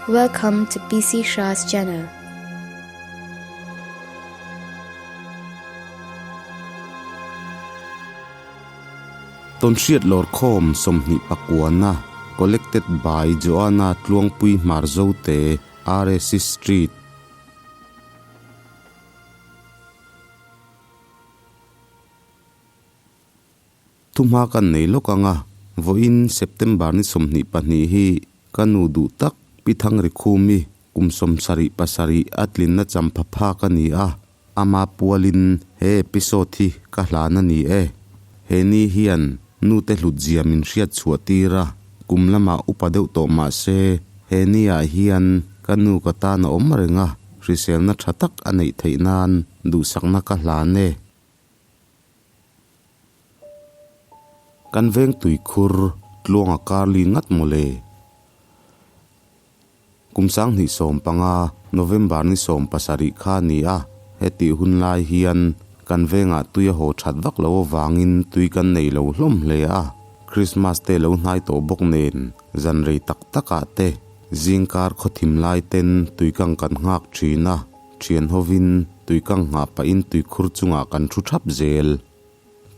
Welcome to PC Shah's channel. Tawnhriat Lawrkhawm 29na Collected by Joanna Tluangpui Hmarzote, RSC Street. Thuhma kan nei lawk ang a, vawiin September ni 22 hi ka nu duh tak Pi Thangrikhumi kum 77 a tlinna champha phak a ni a, ama pualin he episode hi ka hlan a ni e. He ni hian nu te hlut zia min hriat chhuah tir a, kum lamah upa deuh tawh mah se he ni ah hian ka nu ka tan a awm reng a, hriselna tha tak a neih theih nan duhsakna ka hlan e. Kan veng tuikhur tluanga karli ngat mawle. Kum 2015 November ni 17 kha a ni a, hetih hun lai hian kan vengah tui a haw that vak lo avangin tui kan nei lo hlawm hle a, Christmas te lo hnai tawh bawk nen zan rei tak takah te zingkar khawthim lai ten tui kang kan nghak thin a. Thian hovin tuikang nghah pahin tuikhur chungah kan thu thap zel.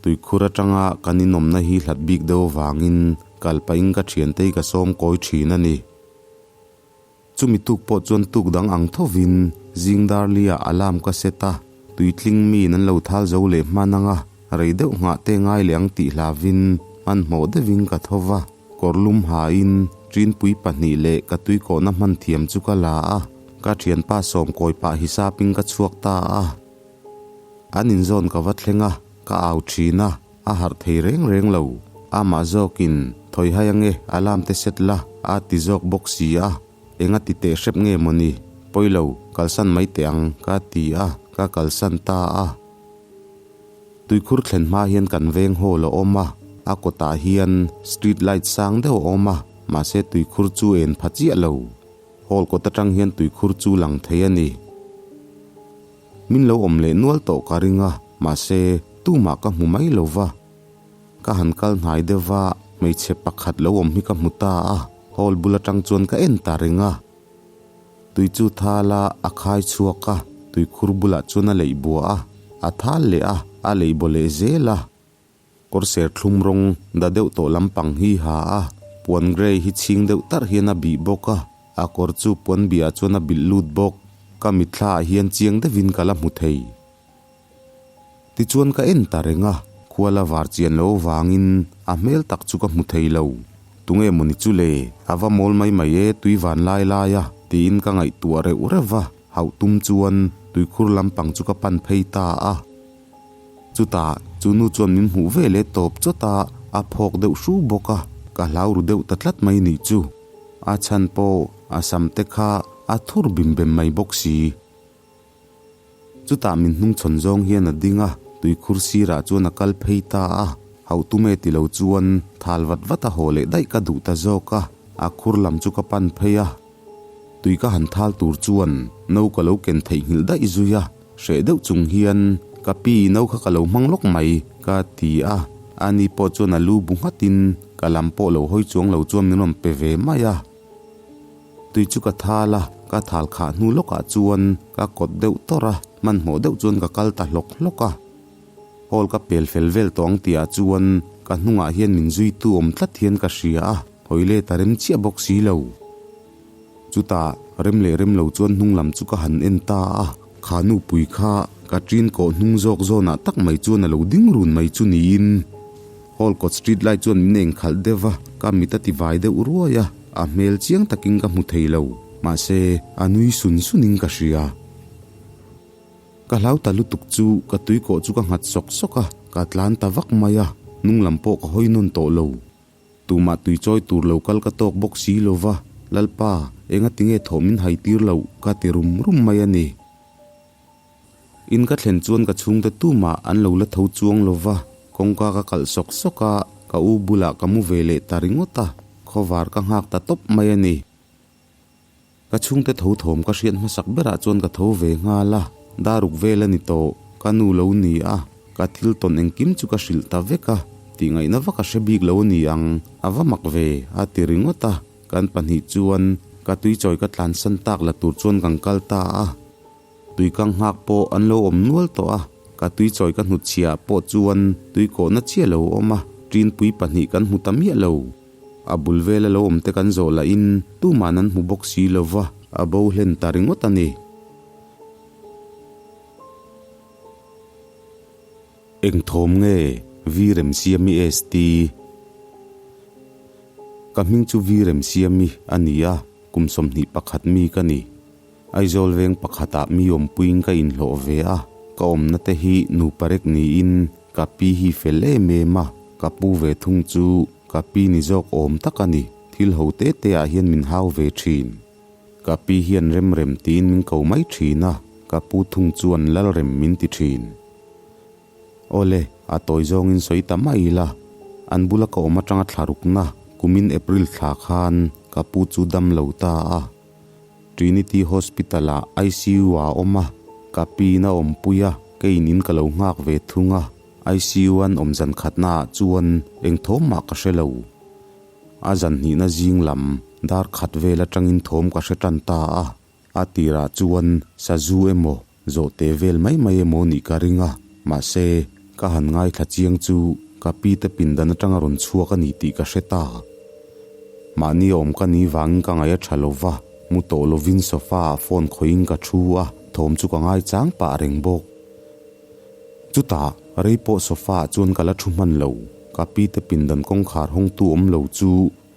Tuikhur atanga kan inawmna hi hlat bik deuh avangin kal pahin ka thiantei ka sawm kawi thin a ni. Chumi tuk pawh chuan tuk dang ang thovin zing darlia alarm ka set a, tuitling miin an lo thal zo leh hman anga rei deuh nghah te ngai leh ang tih hlavin hmanhmawh deuhin ka tho va. Kawrlum hain ṭinpui pahnih leh ka tuikawhna hman thiam chu ka la a, ka ṭhianpa sawm kawi pah hisapin ka chhuak ta a. An inzawn ka va thleng a, ka au ṭhin a, a harh thei reng reng lo. Amah zawkin, Thawi hai ange, alarm te set la, a ti zawk bawk si a. Enga ti teh hrep nge mawni? Pawi lo, kalsan mai teh ang, ka ti a, ka kalsan ta a. Tuikhur thlen hma hian kan veng hall a awm a, a kawtah hian street light sang deuh a awm a, mahse tuikhur chu en pha chiah lo. Hall kawt atang hian tuikhur chu lang thei a ni. Min lo awm leh nual tawh ka ring a, mahse tumah ka hmu mai lo va. Ka han kal hnai deuh va, hmeichhe pakhat lo awm hi ka hmu ta a, hall bul atang chuan ka en ta reng a. Tui chu thal a, a khai chhuak a, tuikhur bulah chuan a leih bua a, a thal leh a, a leih baw leh zel a. Kawr ser thlum rawng da deuh tawh lampang hi ha a, puan grey hi chhing deuh tarh hian a bih bawk a, a kawr chu puan bihah chuan a bilh lut bawk. Ka mitthla ah hian chiang deuhin ka la hmu thei. Tichuan ka en ta reng a, khuala var chian lo avangin a hmel tak chu ka hmu thei lo. Tunge mawni chu le, a va mawl mai mai e tui van lai lai a, tiin ka ngaihtuah reuh reuh va, hauh tum chuan tuikhur lampang chu ka pan phei ta a. Chutah chu nu chuan min hmuh ve leh tawp chawt a, a phawk deuh hru bawk a, ka hlau ru deuh ta tlat mai nih chu. A chhan pawh a sam te kha a thur bim bem mai bawk si. Chutah min hnungchhawn zawng hian a ding a, tuikhur sirah chuan a kal phei ta a. Hauhtume ti lo chuan thal vat vat a haw leh daih ka duh ta zawk a, a khur lam chu ka pan phei a. Tui ka han thal tur chuan no ka lo ken theihnghilh daih zui a, hreh deuh chung hian ka pi no kha ka lo hmang lawk mai ka ti a. Ani pawh chuan a lu bu nghatin ka lam pawh lo hawi chuang lo chuan min rawn pe ve mai a. Tui chu ka thal a, ka thal khah hnu lawkah chuan ka kawt deuh tawrh a, hmanhmawh deuh chuan ka kal ta hlawk hlawk a. Hall ka pel fel vel tawh ang tihah chuan ka hnungah hian min zuitu awm tlat hian ka hria a, hawi let a rem chiah bawk si lo. Chutah rem leh rem lo chuan hnung lam chu ka han en ta a, kha nupui kha ka ṭin kawh hnung zawk zawnah tak mai chuan a lo ding run mai chu niin. Hall kawt street light chuan min engkhalh deuh va, ka mit a ti vai deuh ruai a, a hmel chiang takin ka hmu thei lo, mahse a nui sun sunin ka hria. Ka hlau ta lutuk chu ka tui kawh chu ka nghat sawk sawk a, ka tlan ta vak mai a, hnung lam pawh ka hawi nawn tawh lo. Tumah tui chawi tur lo kal ka tawk bawk si lo va, Lalpa, enga tinge thawh min hai tir loh ka ti rum rum mai a ni. In ka thlen chuan ka chhungte tumah an lo la tho chuang lo va, kawngka ka kalh sawk sawk a, ka u bulah ka mu ve leh ta ringawt a, khawvar ka nghak ta tawp mai a ni. Ka chhungte tho thawm ka hriat hmasak berah chuan ka tho ve nghal a, daruk vel a ni tawh, ka nu lo ni a, ka thil tawn engkim chu ka hrilh ta vek a, tih ngaihna vak a hre bik lo a ni ang, a va mak ve, a ti ringawt a, kan pahnih chuan. Ka tui chawi ka tlansan tak la tur chuan kan kal ta a. Tui kang nghak pawh an lo awm nual tawh a, ka tui chawi ka hnutchhiah pawh chuan tui kawhna chiah lo awm a, ṭinpui pahnih kan hmu ta miah lo. A bul vela lo awm te kan zawh lahin tuman an hmu bawk si lo va, a bo hlen ta ringawt a ni. Eng thawm nge Viremsiami ST? Ka hming chu Viremsiami a ni a, kum 21 mi ka ni. Aizawl veng pakhatah mi awmpuiin ka inhlawh ve a, ka awmna te hi nupa rek niin ka pi hi fel em em a, ka pu ve thung chu ka pi ni zawk awm tak a ni, thil ho te te ah hian min hau ve thin. Ka pi hian rem rem tiin min ko mai thin a, ka pu thung chuan lal rem min ti thin. Awle, a tawi zawngin sawi ta mai ila, an bula ka awm atanga thla rukna kumin April thla khan ka pu chu dam lo ta a. Trinity Hospital ah ICU ah a awm a, ka pi in a awmpui a, keiin in ka lo nghak ve thung a, ICU an awm zan khatna ah chuan eng thawm mah ka hre lo. A zan hnihna zing lam dar khat vel atangin thawm ka hre tan ta a, a tirah chuan sazu emaw zawhte vel mai mai emaw nih ka ring a, mahse ka han ngaithla chiang chu ka pi te pindan atanga rawn chhuak a ni tih ka hre ta. Mahni awm ka ni vangin ka ngaih a tha lo va, mu tawh lovin sofa ah phone khawihin ka thu a, thawm chu ka ngaichang pah reng bawk. Chutah, rei pawh sofa ah chuan ka la thu hman lo, ka pi te pindan kawngkhar hawngtu awm lo chu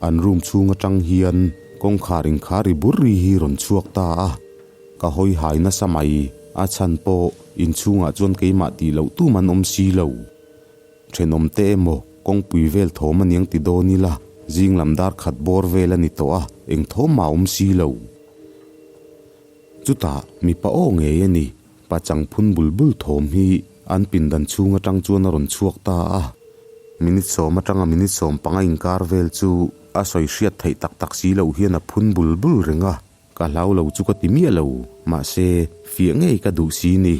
an room chhung atang hian kawngkhar inkhar ri bur ri hi rawn chhuak ta a, ka hawi hai nasa mai, a chhan pawh inchhungah chuan keimah tih loh tum an awm si lo. Thenawm te emaw kawngpui vel thawm aniang ti dawn ila, zing lam dar khat bawr vel a ni tawh a, eng thawm mah a awm si lo. Chutah mipa aw ngei a ni, pachang phun bul bul thawm hi an pindan chhung atang chuan a rawn chhuak ta a. Minute sawm atanga minute 15 inkar vel chu a sawi hriat theih tak tak si loh hian a phun bul bul reng a, ka hlau lo chu ka ti miah lo, mahse fiah ngei ka duh si ni.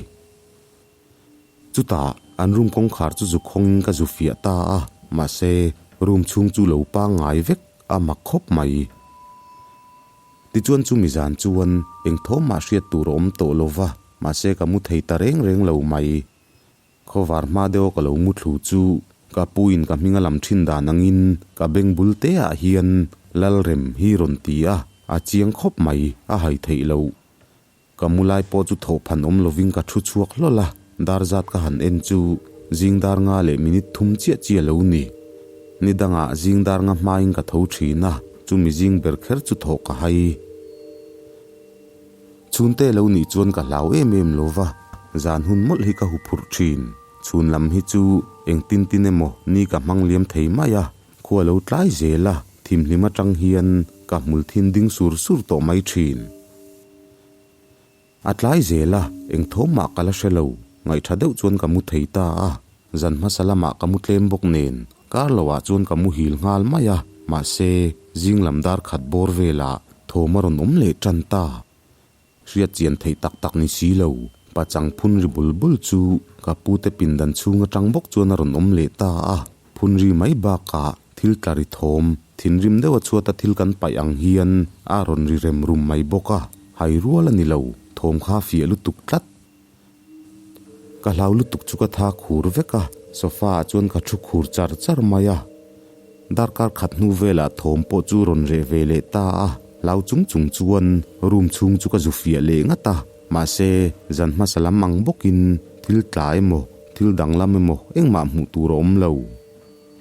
Chutah an room kawngkhar chu zu khawngin ka zu fiah ta a, mahse room chhung chu lo pangngai vek a mak khawp mai. Tichuan chumi zan chuan eng thawm mah hriat tur a awm tawh lo va, mahse ka mu thei ta reng reng lo mai. Khawvar hma deuha ka lo mu thlu chu ka puin ka hming a lam thin dan angin ka beng bul te ah hian Lalrem hi rawn ti a, a chiang khawp mai, a hai theih loh. Ka mu lai pawh chu thawhphan awm lovin ka thu chhuak hlawl a, dar zat ka han en chu zing dar nga leh minute thum chiah chiah lo ni. Ni dangah zing dar nga hmain ka tho thin a, chumi zing ber kher chu thawh ka hai. Chhungte lo nih chuan ka hlau em em lo va, zan hun mawlh hi ka hu phurh thin. Chhun lam hi chu engtin tin emaw ni ka hmang liam thei mai a, khua lo tlai zel a, thimhlim atang hian ka hmul thin ding sur sur tawh mai thin. A tlai zel a, eng thawm mah ka la hre lo. Ngaihṭha deuh chuan ka mu thei ta a, zan hmasa lamah ka mu tlem bawk nen, kar loah chuan ka muhil nghal mai a, mahse, zing lam dar khat bawr velah thawm a rawn awm leh ṭan ta. Hriat chian theih tak tak ni si lo, pachang phun ri bul bul chu ka pute pindan chhung aṭang bawk chuan a rawn awm leh ta a, phun ri mai bakah thil tla ri thawm, thinrim deuha chhuata thil kan paih ang hian a rawn ri rem rum mai bawk a, hai rual a ni lo, thawm kha fiah lutuk tlat. Ka hlau lutuk chu ka tha khur vek a, sofa ah chuan ka thu khur char char mai a. Darkar khat hnu velah thawm pawh chu rawn reh ve leh ta a, hlau chung chung chuan room chhung chu ka zu fiah leh ngat a, mahse zan hmasa lam ang bawkin thil tla emaw thil danglam emaw engmah hmuh tur a awm lo.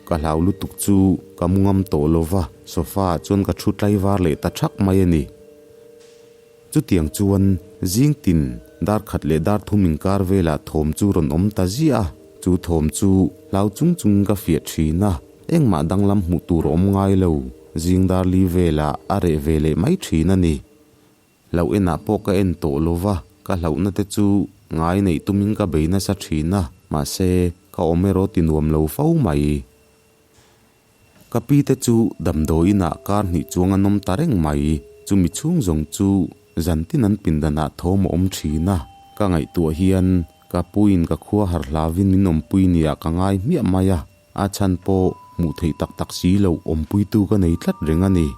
Ka hlau lutuk chu ka mu ngam tawh lo va, sofa ah chuan ka thu tlaivar leh ta thak mai a ni. Chutiang chuan zing tin dar khat leh dar thum inkar velah thawm chu rawn awm ta ziah a, chu thawm chu hlau chung chungin ka fiah thin a, engmah danglam hmuh tur a awm ngai lo, zing dar li velah a reh ve leh mai thin a ni. Hlauh enah pawh ka en tawh lo va, ka hlauhna te chu ngai neih tumin ka bei nasa thin a, mahse ka awm erawh ti nuam lo fo mai. Ka pi te chu damdawi inah kar hnih chuang an awm ta reng mai, chumi chhung zawng chu zantin an pindanah thawm a awm thin a, ka ngaihtuah hian ka puiin ka khua har hlavin min awmpui nia ka ngai hmiah mai a, a chhan pawh hmuh theih tak tak si loh awmpuitu ka nei tlat reng a ni.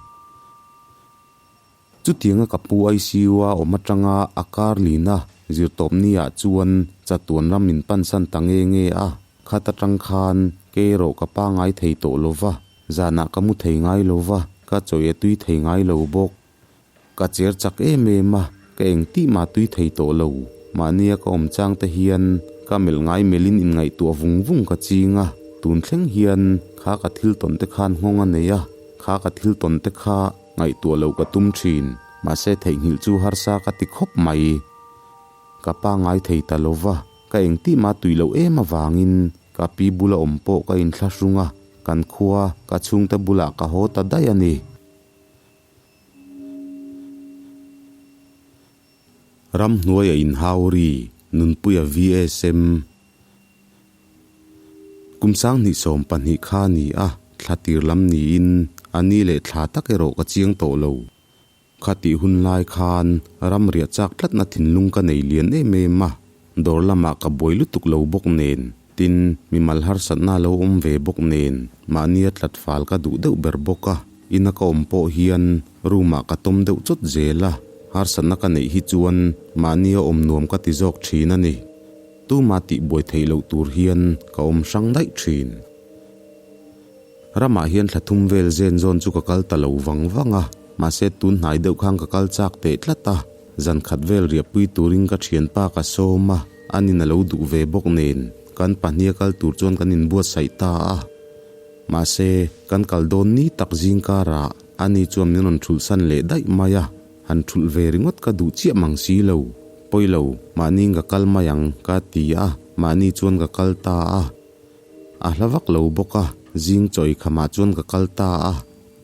Chutianga ka pu ICU a awm atanga a kar lina zirtawpni ah chuan chatuan ram min pansan ta nge nge a. Khat atang khan ke erawh ka pangai thei tawh lova, zanah ka mu thei ngai lova, ka chawi a tui thei ngai lo bawk. Ka cher chak em em a, ka engtih mah tui thei tawh lo. Mahnia ka awm chang te hian ka melh ngai melhin inngaihtuah vung vung ka ching a, tun thleng hian kha ka thil tawn te khan nghawng a nei a, kha ka thil tawn te kha ngaihtuah loh ka tum thin. Mahse theihnghilh chu harsa ka ti khawp mai. Ka pangai thei ta lo va, ka engtih mah tui loh em avangin ka pi bula awm pawh ka inthlahrung a, kan khua ka chhungte bulah ka haw ta daih a ni. Ramhnuaia inhauri, Nunpuia VSM. Kum 2020 kha ni a, thla tir lam niin a ni leh thla tak erawh ka chiang tawh lo. Khatih hun lai khan ram riah chak tlatna thinlung ka nei lian em em a, dawr lamah ka buai lutuk lo bawk nen, tin, mimal harsatna lo awm ve bawk nen, mahnia tlat fal ka duh deuh ber bawk a. Ina ka awm pawh hian room ah ka tawm deuh chawt zel a, harsatna ka neih hi chuan mahnia awm nuam ka ti zawk thin a ni. Tuma tih buai theih loh tur hian ka awm hrang daih thin. Ramah hian thla thum vel zen zawn chu ka kal ta lo vang vang a, mahse tun hnai deuh khan ka kal chak teh tlat a, zan khat vel riahpui turin ka thianpa ka sawm a, anin a lo duh ve bawk nen kan pahnia kal tur chuan kan inbuatsaih ta a. Mahse, kan kal dawn ni tak zing karah ani chuan min rawn thulh san leh daih mai a, han thulh ve ringawt ka duh chiah mang si lo. Pawi lo, mahni ka kal mai ang ka ti a, mahni chuan ka kal ta a. A hla vak lo bawk a, zing chawi khamah chuan ka kal ta a.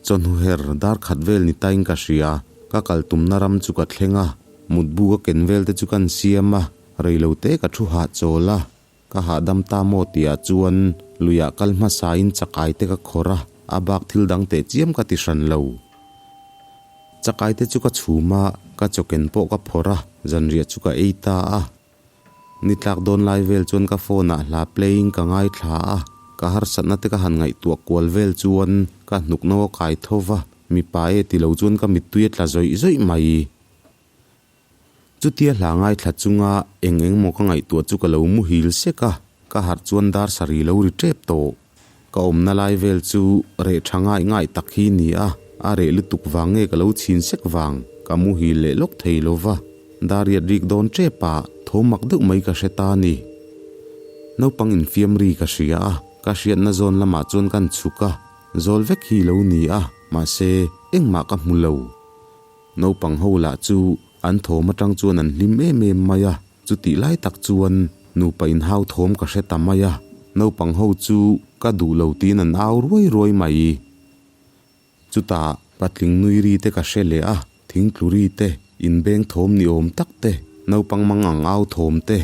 Chawhnu her dar khat vel ni tain ka hria, ka kal tumna ram chu ka thleng a, mutbu ka ken vel te chu kan siam a, reilote ka thu hahchawl a. Ka hahdam ta maw tihah chuan luiah kal hmasain chakai te ka khawrh a, a bak thil dang teh chiam ka ti hran lo. Chakai te chu ka chhum a, ka chawken pawh ka phawrh a, zanriah chu ka ei ta a. Ni tlak dawn lai vel chuan ka phone ah hla playing ka ngaithla a, ka harsatna te ka han ngaihtuah kual vel chuan ka hnuk no a kai tho va, mipa e ti lo chuan ka mittui a tla zawih zawih mai. Chutia hla ngaithla chunga eng eng maw ka ngaihtuah chu ka lo muhil sek a, ka harh chuan dar sarih lo ri tep tawh. Ka awmna lai vel chu reh tha ngai ngai tak hi ni a, a reh lutuk vang nge ka lo chhin sek vang ka muhil leh lawk thei lo va, dar riat rik dawn tep ah tho mak deuh mai ka hre ta ni. Naupang infiam ri ka hria a, ka hriatna zawn lamah chuan kan chhuk a, zawl vek hi lo ni a, mahse engmah ka hmu lo. Naupang ho lah chu an thawm atang chuan an hlim em em mai a, chutih lai tak chuan nupa inhau thawm ka hre ta mai a, naupang ho chu ka duh lo tiin an au ruai ruai mai. Chutah patling nui ri te ka hre leh a, thingtlu ri te, inbeng thawm ni awm tak te, naupang mang ang au thawm te.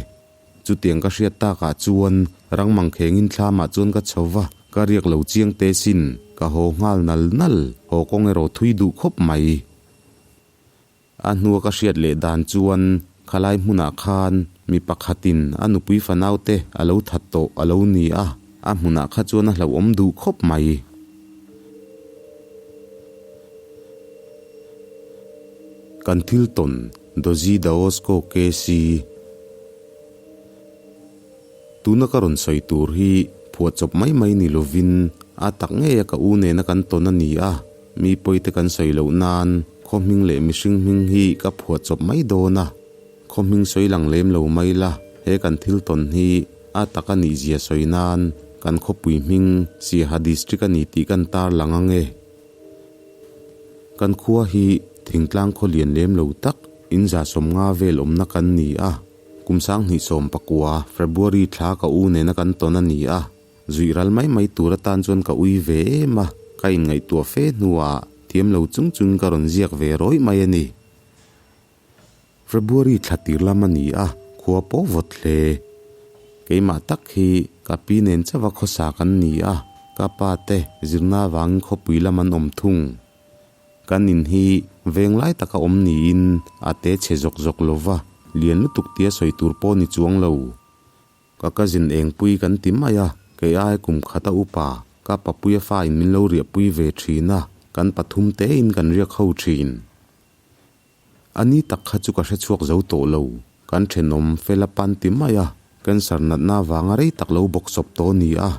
Chutiang ka hriat takah chuan rang mangkhengin thlamah chuan ka chho va, ka riak lo chiang te sin, ka haw nghal nal nal, haw kawng erawh thui duh khawp mai. A hnua ka hriat leh dan chuan khalai hmunah khan mi pakhatin a nupui fanaute a lo that tawh a lo ni a, a hmunah kha chuan a hlauhawm duh khawp mai. Kan thil tawn Doji Daosko KC. Tuna ka rawn sawi tur hi phuahchawp mai mai ni lovin a tak ngei a ka u nena kan tawn a ni a, mi pawite kan sawi loh nan khaw hming leh mihring hming hi ka phuahchawp mai dawn a, khaw hming sawi lang lem lo mai la, he kan thil tawn hi a tak a nih zia sawi nan kan khawpui hming Siaha District a ni tih kan tar lang ang e. Kan khua hi thingtlang khaw lian lem lo tak in za sawmnga vel awmna kan ni a, kum 2019 February thla ka u nena kan tawn a ni a, zuih ral mai mai tur atan chuan ka ui ve em a, ka inngaihtuah fe hnuah thiam lo chung chungin ka rawn ziak ve rawih mai a ni. February thla tir lam a ni a, khua pawh vawt hle. Keimah tak hi ka pi nen chauha khawsa kan ni a, ka pa te zirna avangin khawpui lam an awm thung. Kan in hi veng lai taka awm niin a te chhe zawk zawk lo va, lian lutuk tia sawi tur pawh ni chuang lo. Ka cousin Engpui kan ti mai a, kei ai kum khata upa, ka papuia fa in min lo riahpui ve thin a, kan pathum tein kan riak ho thin. A ni tak kha chu ka hre chhuak zo tawh lo. Kan thenawm Fela pan ti mai a, cancer natna avanga rei tak lo bawk sawp tawh a ni a.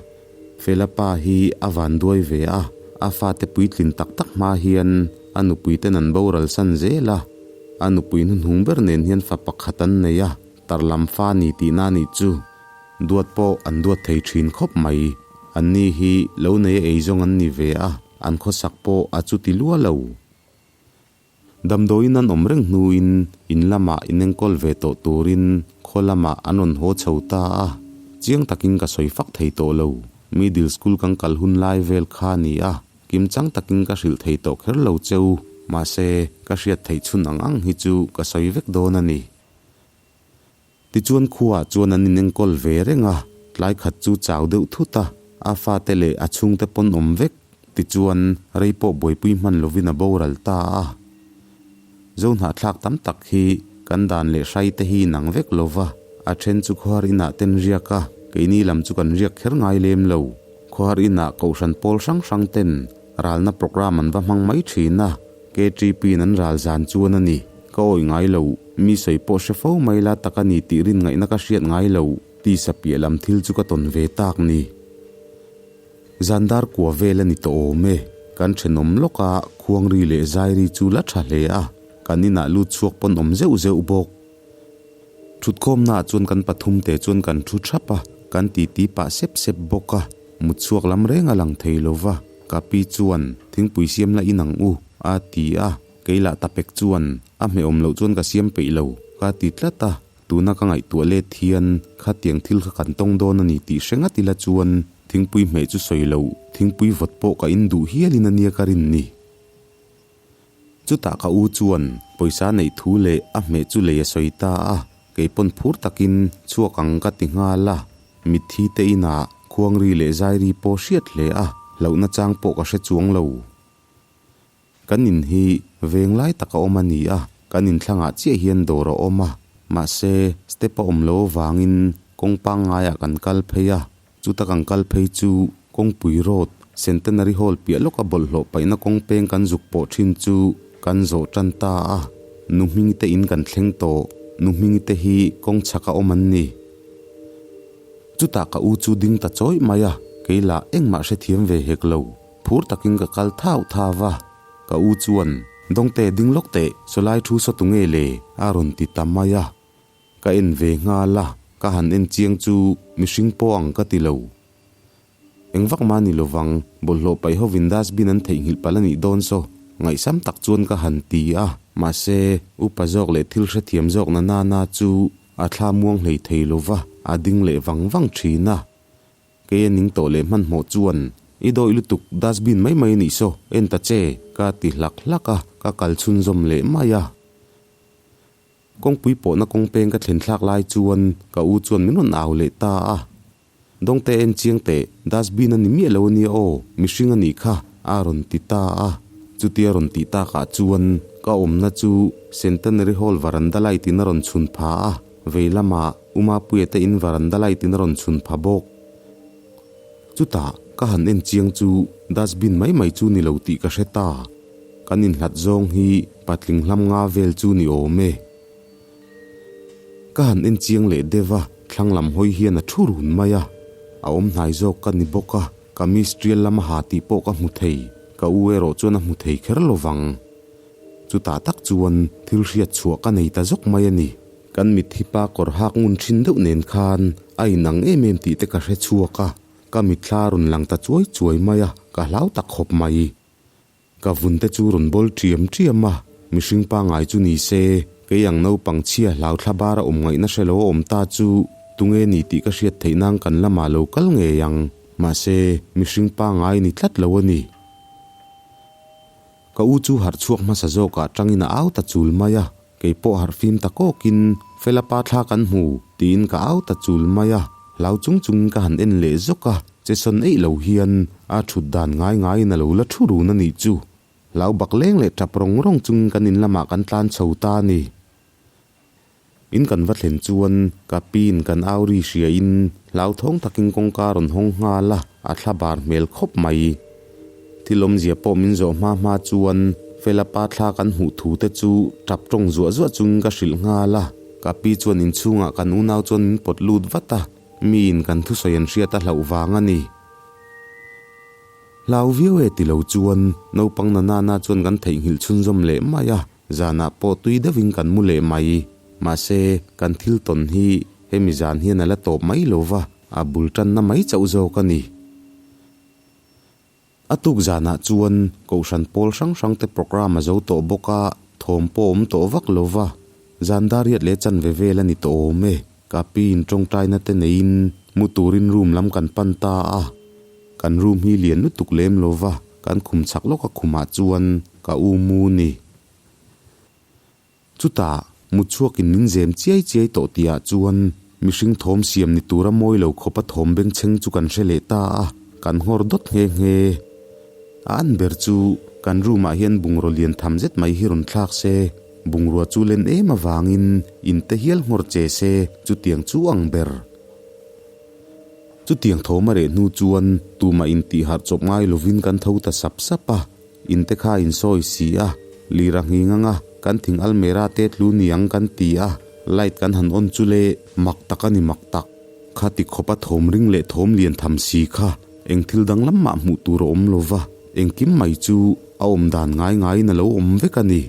Fela pa hi a van duai ve a, a fate puitlin tak tak hma hian a nupui ten an boral san zel a. A nupui hnuhnung ber nen hian fa pakhat an nei a, tarlam fa ni tihna a nih chu. Duat pawh an duat thei thin khawp mai. Anni hi lo nei a eizawng an ni ve a, an khawsak pawh a chuti lua lo. Damdawiin an awm reng hnuin in lamah inenkawl ve tawh turin khaw lamah an rawn haw chho ta a, chiang takin ka sawi fak thei tawh lo. Middle school kan kal hun lai vel kha a ni a, kim chang takin ka hrilh thei tawh kher lo cheu, mahse ka hriat theih chhun ang ang hi chu ka sawi vek dawn a ni. Tichuan khuaah chuan an inenkawl ve reng a, tlai khat chu chau deuh thut a, a fate leh a chhungte pawn awm vek. Tichuan rei pawh buaipui hman lovin a boral ta a. Zohnahthlak tam tak hi kan dan leh hrai te hi inang vek lo va, a then chu khawhar inah ten riak a, keini lam chu kan riak kher ngai lem lo. Khawhar inah kohhran pawl hrang hrang ten ralna programme an va hmang mai thin a, KTP in an ral zan chuan a ni. Ka awih ngai lo, mi sawi pawh hre fo mai la tak a ni tih rin ngaihna ka hriat ngai lo, tisa piah lam thil chu ka tawn ve tak ni. Zandar kua vel a ni tawh awm e, kan thenawm lawk a, khuangri leh zairi chu la tha hle a, kan inah lut chhuak pawn awm zeuh zeuh bawk. Thutkhawmnaah chuan kan pathum te chuan kan thu thap a, kan titi pah sep sep bawk a, mut chhuak lam reng a lang thei lo va, ka pi chuan thingpui siam la in ang u a ti a, kei lah tapek chuan a hmehawm loh chuan ka siam peih lo ka ti tlat a, tuna ka ngaihtuah let hian khatiang thil kha kan tawng dawn a ni tih hre ngat ila chuan thingpui hmeh chu sawi loh thingpui vawt pawh ka in duh hialin a nia ka rin ni. Chutah ka u chuan pawisa neih thu leh a hmeh chu lei a sawi ta a, kei pawn phur takin chhuak ang ka ti nghal a, mitthi te inah khuangri leh zairi pawh hriat hle a, hlauhna chang pawh ka hre chuang lo. Kan in hi veng lai taka awm a ni a, kan inthlangah chiah hian dawr a awm a, mahse step a awm lo avangin kawng pangngaiah kan kal phei a, Chuta kan kal phei chu kawngpui road, Centenary Hall piah lawka bawlhhlawh paihna kawng peng kan zuk pawh thin chu kan zawh tan ta a, Nu Hmingi te in kan thleng tawh, Nu Hmingi te hi kawng chhaka awm an ni. Chutah ka u chu ding ta chawih mai a, kei lah engmah hrethiam ve hek lo, phur takin ka kal thau thau va, ka u chuan, Dawngte ding lawk teh, sawlai thu saw tu nge le? a rawn ti ta mai a. Ka en ve nghal a, ka han en chiang chu mihring pawh ang ka ti lo. Eng vak mah ni lovang, bawlhhlawh paih hovin dustbin an theihnghilh palh a nih dawn saw, ngaihsam tak chuan ka han ti a, mahse, upa zawk leh thil hrethiam zawk na na na chu a thla muang hlei thei lova, a ding leh vang vang thin a. Kei a ning tawh leh hmanhmawh chuan, I dawih lutuk, dustbin mai mai a nih saw, en ta che, ka ti hlak hlak a, ka kal chhunzawm leh mai a. Kawngpui pawhna kawng peng ka thlen thlak lai chuan ka u chuan min rawn au leh ta a. Dawngte en chiang teh, dustbin a ni miah lo a nia aw, mihring a nih kha, a rawn ti ta a. Chutia rawn tih takah chuan ka awmna chu Centenary Hall varanda light in a rawn chhun pha a, vei lamah U Mapuia te in varanda light in a rawn chhun pha bawk. Chutah ka han en chiang chu dustbin mai mai chu ni lo tih ka hre ta. Kan inhlat zawng hi patling hlam nga vel chu ni awm e. Ka han en chiang leh deuh a, thlang lam hawi hian a thu run mai a. A awm hnai zawk ka ni bawk a, ka mistrial lama ha tih pawh ka hmu thei, ka u erawh chuan a hmu thei kher lo vang. Chutah tak chuan thil hriat chhuah ka nei ta zawk mai a ni. Kan mitthi pa kawr hak ngun thin deuh nen khan a inang em em tih te ka hre chhuak a, ka mitthla a rawn lang ta chuai chuai mai a, ka hlau tak khawp mai. Ka vun te chu rawn bawl ṭiam ṭiam a, mihring pangngai chu ni se, kei ang naupang chhia hlau thla bara awm ngaihna hre lo a awm ta chu tunge ni tih ka hriat theih nan kan lamah lo kal ngei ang, mahse mihring pangngai ni tlat lo a ni. Ka u chu harh chhuak hmasa zawkah tangin a au ta chul mai a, kei pawh harh fim ta kawkin Fela pa thla kan hmu tiin ka au ta chul mai a, hlau chung chungin ka han en leh zawk a, che sawn eih lo hian a thut dan ngai ngaiin a lo la thu run a nih chu. Hlau bak leng leh tap rawng rawng chungin kan in lamah kan tlan chho ta a ni. In kan va thlen chuan ka piin kan au ri hria in hlauthawng takin kawngka rawn hawng nghal a, a thla bar hmel khawp mai. Thil awmzia pawh min zawh hma hma chuan Fela pa thla kan hmuh thu te chu tap tawng zuah zuah chungin ka hrilh nghal a. Ka pi chuan inchhungah kan unau chuan min pawt lut vat a, miin kan thusawi an hriat a hlauh vang a ni. Hlau viau e ti lo chuan naupang na nana chuan kan theihnghilh chhunzawm leh mai a, zanah pawh tui deuhin kan mu leh mai. Mahse, kan thil tawn hi hemi zan hian a la tawp mai lo va, a bul tanna mai chauh zawk a ni. A tuk zanah chuan Kohhran pawl hrang hrangte programme a zo tawh bawk a, thawm pawh awm tawh vak lo va. Zan dariat leh chanve vel a ni tawh awm e. Ka pi in tawngtaina te neiin mu turin room lam kan pan ta a. Kan room hi lian lutuk lem lo va, kan khum chhak lawka khumah chuan ka u mu ni. Chutah, mutchhuakin min zem chiai chiai tawh tihah chuan mihring thawm siam ni tura mawi lo khawpa thawm bengchheng chu kan hre leh ta a, kan nghawr dawt nghe nghe. A an ber chu kan room ah hian bungraw lian tham zet mai hi rawn thlak se, bungrua chu len em avangin in te hial nghawr che se chutiang chu ang ber. Chutiang thawm a reh hnu chuan tumah intihharh chawp ngai lovin kan tho ta sap sap a. In te kha in sawi si a, lir a nghing anga kan thing almera te tlu niang kan ti a, light kan han on chu le mak tak a ni mak tak. Kha ti khawp a thawm ring leh thawm lian tham si kha eng thil dang lam mah hmuh tur a awm lo va, engkim mai chu a awm dan ngai ngaiin a lo awm vek a ni.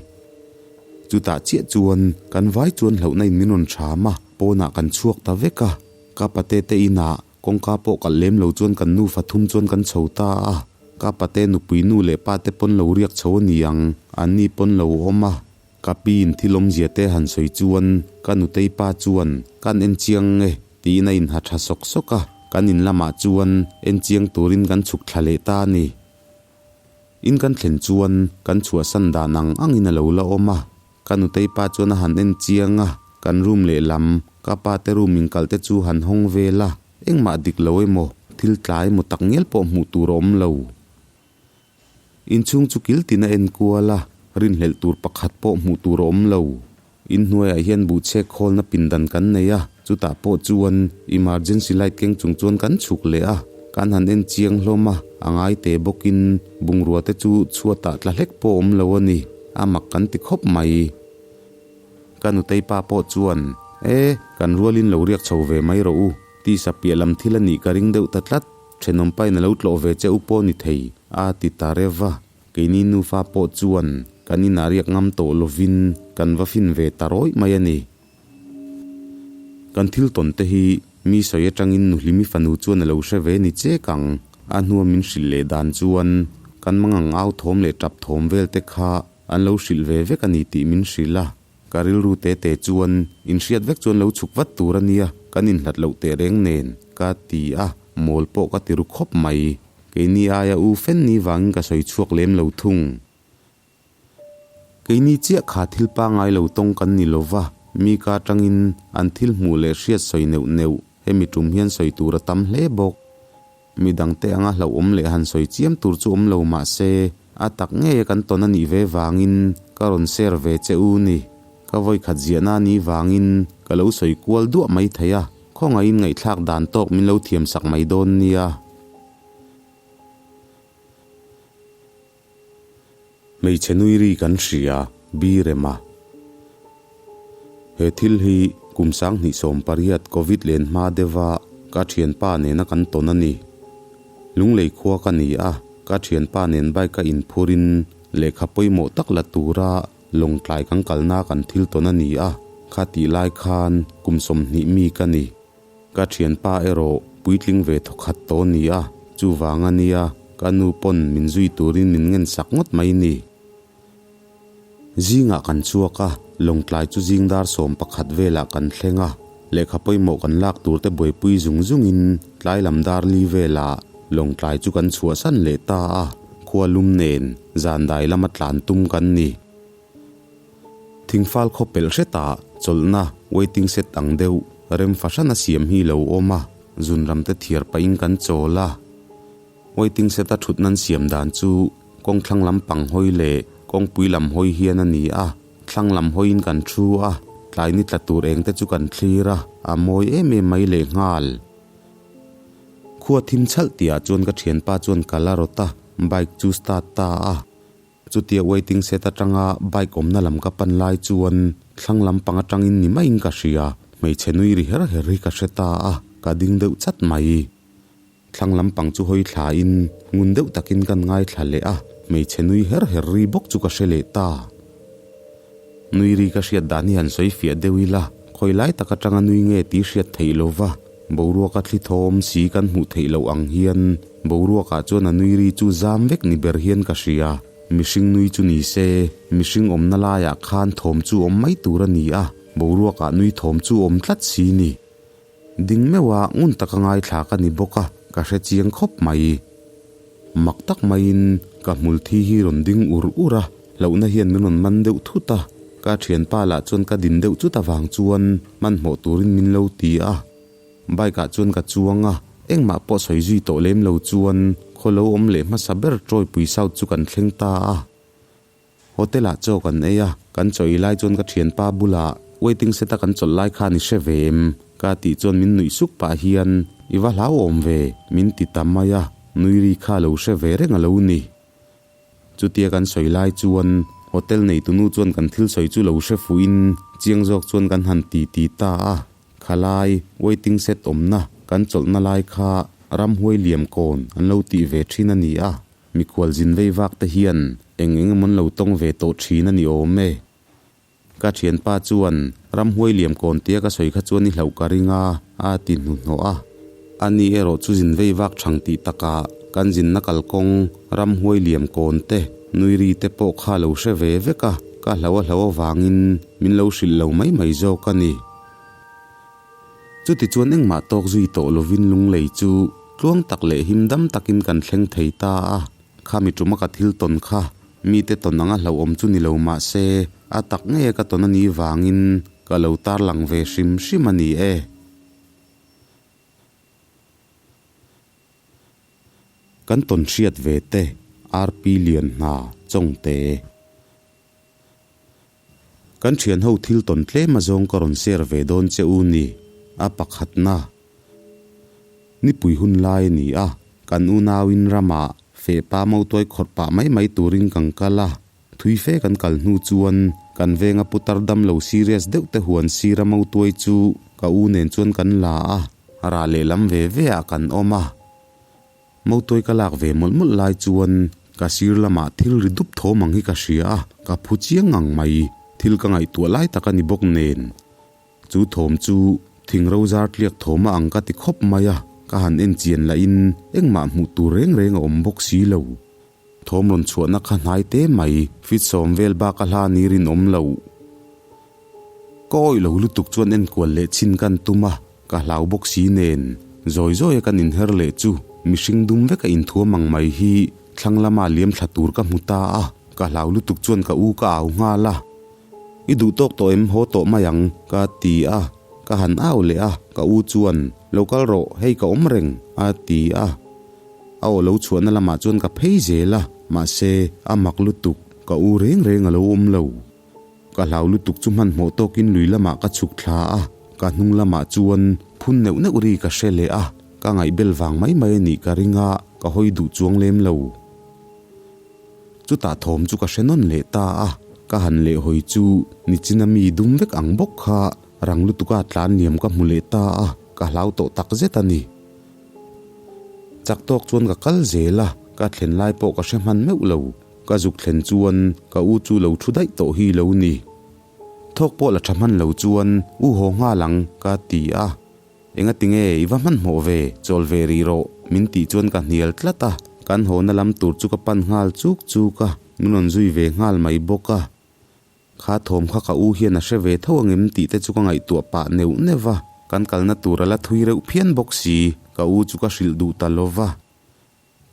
Chutah chiah chuan kan vai chuan hlauhna in min rawn ṭham a, pawnah kan chhuak ta vek a, ka pate te inah Kawngka pawh kalh lem lo chuan kan nufa thum chuan kan chho ta a, ka pate nupui nu leh pa te pawn lo riak chho a ni ang, an ni pawn lo awm a. Ka pi in thil awmzia te han sawi chuan ka nutei pa chuan kan en chiang nge tiin a inha tha sawk sawk a, kan in lamah chuan en chiang turin kan chhuk thla leh ta a ni. In kan thlen chuan kan chhuahsan dan ang angin a lo la awm a, Ka nutei pa chuan a han en chiang a, kan room lehlam, ka pa te room inkalh te chu han hawng vel a, engmah dik lo emaw, thil tlai emaw tak ngial pawh hmuh tur a awm lo. Inchhung chu kil tin a en kual a, rinhlelh tur pakhat pawh hmuh tur a awm lo. Inhnuaiah hian buhchhek khawlna pindan kan nei a, chutah pawh chuan emergency light keng chung chuan kan chhuk leh a, kan han en chiang hlawm a, a ngai te bawkin bungrua te chu chhuatah tla hlek pawh a awm lo a ni. A mak kan ti khawp mai. Ka nutei pa pawh chuan, E, kan rualin lo riak chho ve mai rawh u, tisa piah lam thil a nih ka ring deuh ta tlat, thenawm pain a lo tlawh ve che u pawh ni thei, a ti ta rev a. Keini nufa pawh chuan kan inah riak ngam tawh lovin kan va fin ve ta rawih mai a ni. Kan thil tawn te hi mi sawi atangin Nuhlimi fanu chuan a lo hre ve ni chek ang. A hnua min hrilh leh dan chuan kan mangang au thawm leh tap thawm vel te kha an lo hrilh ve vek a ni tih min hrilh a. Ka rilru te te chuan inhriat vek chuan lo chhuk vat tur a nia, kan inhlat loh teh reng nen ka ti a, mawl pawh ka ti ru khawp mai. Keini aia u fen ni vangin ka sawi chhuak lem lo thung. Keini chiah kha thil pangngai lo tawng kan ni lo va, mi ka atangin an thil hmuh leh hriat sawi neuh neuh hemi tum hian sawi tur a tam hle bawk. Mi dangte anga hlauhawm leh han sawi chiam tur chu awm lo mah se, a tak ngeia kan tawn a nih ve vangin ka rawn share ve che u ni. Ka vawikhat ziahna a nih vangin ka lo sawi kual duah mai thei a, khawngaihin ngaihthlak dan tawk min lo thiamsak mai dawn nia. Hmeichhe nui ri kan hria, Bi Rema. He thil hi kum 2018 Covid len hma deuha ka thianpa nena kan tawn a ni. Lunglei khua ka ni a, ka thianpa nen bike a inphurin lehkha pawimawh tak la tura lawngtlai kan kalna kan thil tawn a ni a, kha tih lai khan kum 20 mi ka ni. Ka thianpa erawh puitling ve thawkhat tawh a ni a, chuvang a nia ka nu pawn min zui turin min ngen sak ngawt mai ni. Zingah kan chhuak a, lawngtlai chu zing dar 11 velah kan thleng a, lehkha pawimawh kan lak tur te buaipui zung zungin tlai lam dar li velah lawngtlai chu kan chhuahsan leh ta a, khua lum nen zan dai lama tlan tum kan ni. Thingfal khaw pelh hretah chawlhna waiting shed ang deuh rem fahran a siam hi lo awm a, zunram te thiar pahin kan chawl a. Waiting shed a thut nan siam dan chu kawng thlang lam pang hawi leh kawngpui lam hawi hian a ni a, thlang lam hawiin kan thu a, tlai ni tla tur eng te chu kan thlir a, a mawi em em mai lehnghal. Khua thim chhalh tihah chuan ka thianpa chuan kal a rawt a, bike chu start ta a. Chutia waiting shed atanga bike awmna lam ka pan lai chuan thlang lampang atangin ni maiin ka hria, hmeichhe nui ri her her hi ka hre ta a, ka ding deuh chat mai. Thlang lampang chu hawi thlain ngun deuh takin kan ngaithla leh a, hmeichhe nui her her ri bawk chu ka hre leh ta. Nui ri ka hriat dan hi han sawi fiah deuh ila, khawi lai tak atanga nui nge tih hriat theih lo va, boruaka thli thawm si kan hmuh theih loh ang hian boruakah chuan a nui ri chu zam vek ni ber hian ka hria. Mihring nui chu ni se, mihring awmna laiah khan thawm chu awm mai tur a ni a, boruakah nui thawm chu awm tlat si ni. Ding meuh a, ngun taka ngaithla ka ni bawk a, ka hre chiang khawp mai. Mak tak maiin ka hmul thi hi rawn ding ur ur a, hlauhna hian min rawn man deuh thut a. Ka thianpa lah chuan ka din deuh chut avang chuan hmanhmawh turin min lo ti a. Bike ah chuan ka chuang a, engmah pawh sawi zui tawh lem lo chuan khaw lo awm leh hmasa ber Tawipui South chu kan thleng ta a. Hotel ah chaw kan ei a, kan chaw ei lai chuan ka thianpa bulah waiting set a kan chawlh lai khan i hre ve em? Ka tih chuan min nuih suk pah hian i va hlauhawm ve min ti ta mai a, nui ri kha lo hre ve reng a lo ni. Chutia kan sawi lai chuan hotel neitunu chuan kan thil sawi chu lo hre fuhin chiang zawk chuan kan han ti ti ta a, khalai waiting set awmna kan chawlhna lai kha ramhuai liam kawn an lo tih ve thin a ni a. Mikhual zin vei vak te hian eng eng emaw an lo tawng ve tawh thin a ni awm e. Ka thianpa chuan ramhuai liam kawn tia ka sawi kha chuan i hlauh ka ring a, a ti hnuhnawh a. Ani erawh chu zin vei vak thang tih takah kan zinna kalkawng ramhuai liam kawn te, nui ri te pawh kha lo hre ve vek a, ka hlauh a hlauh avangin min lo hrilh lo mai mai zawk a ni. Chutichuan engmah tawk zui tawh lovin lunglei chu tluang tak leh him dam takin kan thleng thei ta a, khami tuma ka thil tawn kha mite tawn anga hlauhawm chu ni lo mah se a tak nge ka tawn a nih vangin ka lo tarlang ve hrim hrim a ni e. Kan tawn hriat ve te RP Lianhna Chawngte. Kan thian ho thil tawn tlem a zawng ka rawn share ve dawn che u ni, a pakhatna. Nipui hun lai a ni a, kan unauin ramah feh pa mautuai khawrh pah mai mai turin kan kal a, thui fe kan kal hnu chuan kan venga putar dam lo serious deuh te huan sira mautuai chu ka u nen chuan kan la a, rah lehlam ve ve ah kan awm a. Mautuai ka lak ve mawlh mawlh lai chuan ka sir lamah thil ri dup thawm ang hi ka hria a, ka phu chiang ngang mai. Thil ka ngaihtuah lai tak a ni bawk nen. Chu thawm chu thing ro zar tliak thawm a ang ka ti khawp mai a, ka han en chian lahin engmah hmuh tur reng reng a awm bawk si lo. Thawm rawn chhuahna kha hnai te mai, fit sawm vel bak a hla ni rinawm lo. Ka awih lo lutuk chuan enkual leh chhin kan tum a, ka hlau bawk si nen. Zawi zawi a kan inher leh chu mihring dum vek a inthuam ang mai hi thlang lama liam thla tur ka hmu ta a, ka hlau lutuk chuan ka u ka au nghal a. I duh tawk tawh em haw tawh mai ang ka ti a, ka han au leh a, ka u chuan lo kal rawh hei ka awm reng a ti a. A aw lo chhuahna lamah chuan ka phei zel a, mahse a mak lutuk ka u reng reng a lo awm lo. Ka hlau lutuk chu hmanhmawh tawkin lui lamah ka chhuk thla a, ka hnung lamah chuan phun neuh neuh ri ka hre leh a, ka ngaihbel vang mai mai a nih ka ring a, ka hawi duh chuang lem lo. Chutah thawm chu ka hre nawn leh ta a, ka han leh hawi chu nichina mi dum vek ang bawk kha rang lutuka tlan liam ka hmu leh ta a, ka hlau tawh tak zet a ni. Chak tawk chuan ka kal zel a, ka thlen lai pawh ka hre hman meuh lo. Ka zuk thlen chuan ka u chu lo thu daih tawh hi lo ni. Thawk pawh la tha hman lo chuan u haw nghal ang ka ti a. Engati nge i va hmanhmawh ve, chawl ve rih rawh min tih chuan ka hnial tlat a. Kan hawna lam tur chu ka pan nghal chuk chuk a, min rawn zui ve nghal mai bawk a. Kha thawm kha ka u hian a hre ve tho angem tih te chu ka ngaihtuah pah neuh neuh va, kan kalna tur a la thui reuh phian bawk si, ka u chu ka hrilh duh ta lo va.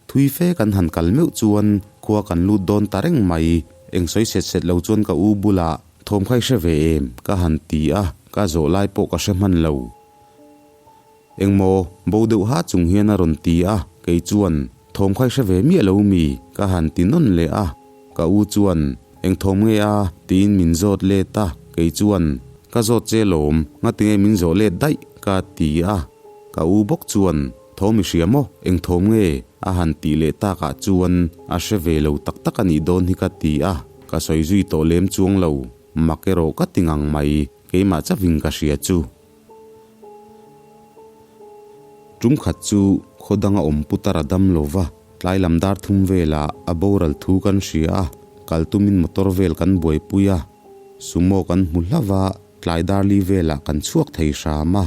Thui fe kan han kal meuh chuan khua kan lut dawn ta reng mai, eng sawi set set lo chuan ka u bulah thawm kha i hre ve em? ka han ti a, ka zawh lai pawh ka hre hman lo. Engmaw, bo deuh ha chung hian a rawn ti a, kei chuan thawm kha i hre ve miah lo mi? ka han ti nawn leh a, ka u chuan eng thawm nge a? tiin min zawt let a, kei chuan ka zawt che lawm, ngatinge min zawh let daih? ka ti a, ka u bawk chuan. Thawm i hria maw? Eng thawm nge? A han tih leh takah chuan a hre ve lo tak tak a nih dawn hi ka ti a, ka sawi zui tawh lem chuang lo. Mak erawh ka ti ngang mai, keimah chauhin ka hria chu. Tum khat chu khaw danga awm putar a dam lo va, tlai lam dar thum velah a boral thu kan hria a, kal tumin motor vel kan buaipui a, sumo kan hmu hlauh a, tlai dar li velah kan chhuak thei hram a.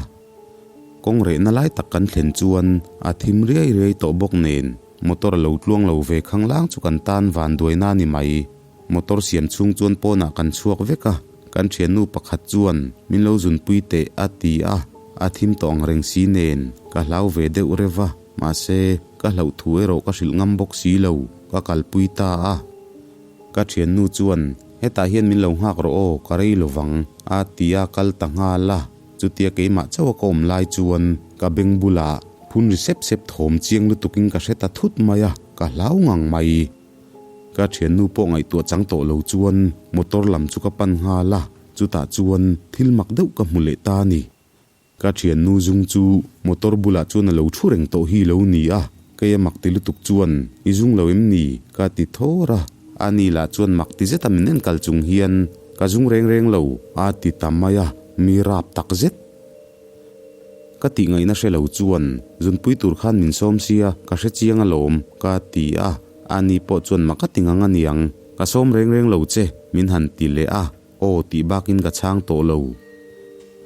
Kawng rehna lai tak kan thlen chuan a thim riai riai tawh bawk nen motor a lo tluang lo ve khanglang chu kan tan vanduaina a ni mai. Motor siam chhung chuan pawnah kan chhuak vek a, kan thiannu pakhat chuan min lo zunpui teh a ti a, a thim tawh ang reng si nen ka hlau ve deuh reuh a, mahse ka hlauh thu erawh ka hrilh ngam bawk si lo, ka kalpui ta a. Ka thiannu chuan hetah hian min lo nghak rawh aw, ka rei lovang a ti a kal ta nghal a, chutia keimah chauha ka awm lai chuan ka beng bulah phun ri sep sep thawm chiang lutukin ka hre ta thut mai a, ka hlau ngang mai. Ka thiannu pawh ngaihtuah chang tawh lo chuan motor lam chu ka pan nghal a, chutah chuan thil mak deuh ka hmu leh ta a ni. Ka thiannu zung chu motor bulah chuan a lo thu reng tawh hi lo ni a, kei a mak ti lutuk chuan i zung lo em ni? ka ti thawr a, ani lah chuan mak ti zeta min en kal chung hian ka zung reng reng lo a ti ta mai a, mi rap tak zet. Ka tih ngaihna hre lo chuan zunpui tur khan min sawm sia ka hre chiang alawm ka ti a, ani pawh chuan mak a ti ngang aniang, ka sawm reng reng lo che min han ti leh a, aw tih bakin ka chhang tawh lo.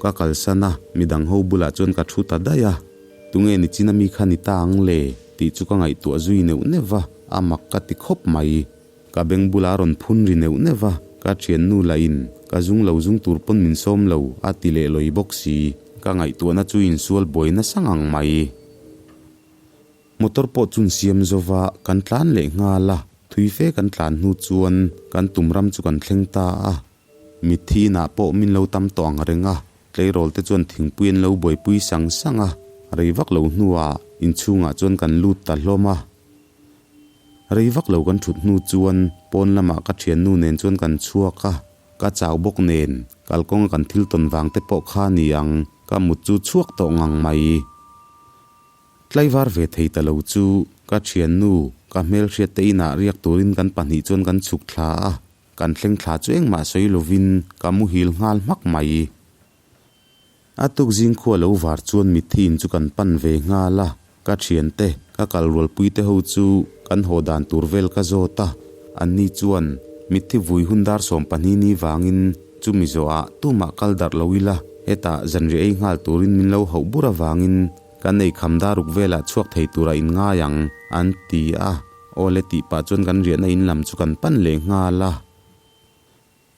Ka kalsan a, midang ho bulah chuan ka thu ta daih a, tunge ni chin ami kha ni ta ang le tih chu ka ngaihtuah zui neuh neuh va, a mak ka ti khawp mai. Ka beng bulah a rawn phun ri neuh neuh va, ka thiannu lah in ka zung lo zung tur pawn min sawm lo a ti leh lawi bawk si. Ka ngaihtuahna chu insual buai nasa ngang mai. Motor pawh chun siam zova kan tlan leh nghal a, thui fe kan tlan hnu chuan kan tum ram chu kan thleng ta a. Mitthi inah pawh min lo tam tawh ang reng a, tleirawl te chuan thingpui an lo buaipui sang sang a, rei vak lo hnuah inchhungah chuan kan lut ta hlawm a. Rei vak lo kan thut hnu chuan pawn lamah ka thiannu nen chuan kan chhuak a, ka chau bawk nen kalkawnga kan thil tawn vang te pawh kha ni ang, ka mut chu chhuak tawh ngang mai. Tlaivar ve thei ta lo chu ka thiannu ka hmelhriat te inah riak turin kan pahnih chuan kan chhuk thla a, kan thleng thla chu engmah sawi lovin ka muhil nghal hmak mai. A tuk zing khua lo var chuan mitthi in chu kan pan ve nghal a, ka thiante, ka kal rualpui te ho chu kan haw dan tur vel ka zawt a, anni chuan mitthi vui hun dar 12 ni vangin chumi zawhah tumah kal darh lo ila, hetah zanriah ei nghal turin min lo hauh bur avangin kan ei kham dar ruk velah chhuak thei turah in ngai ang, an ti a, aw le tih pah chuan kan riahna in lam chu kan pan leh nghal a.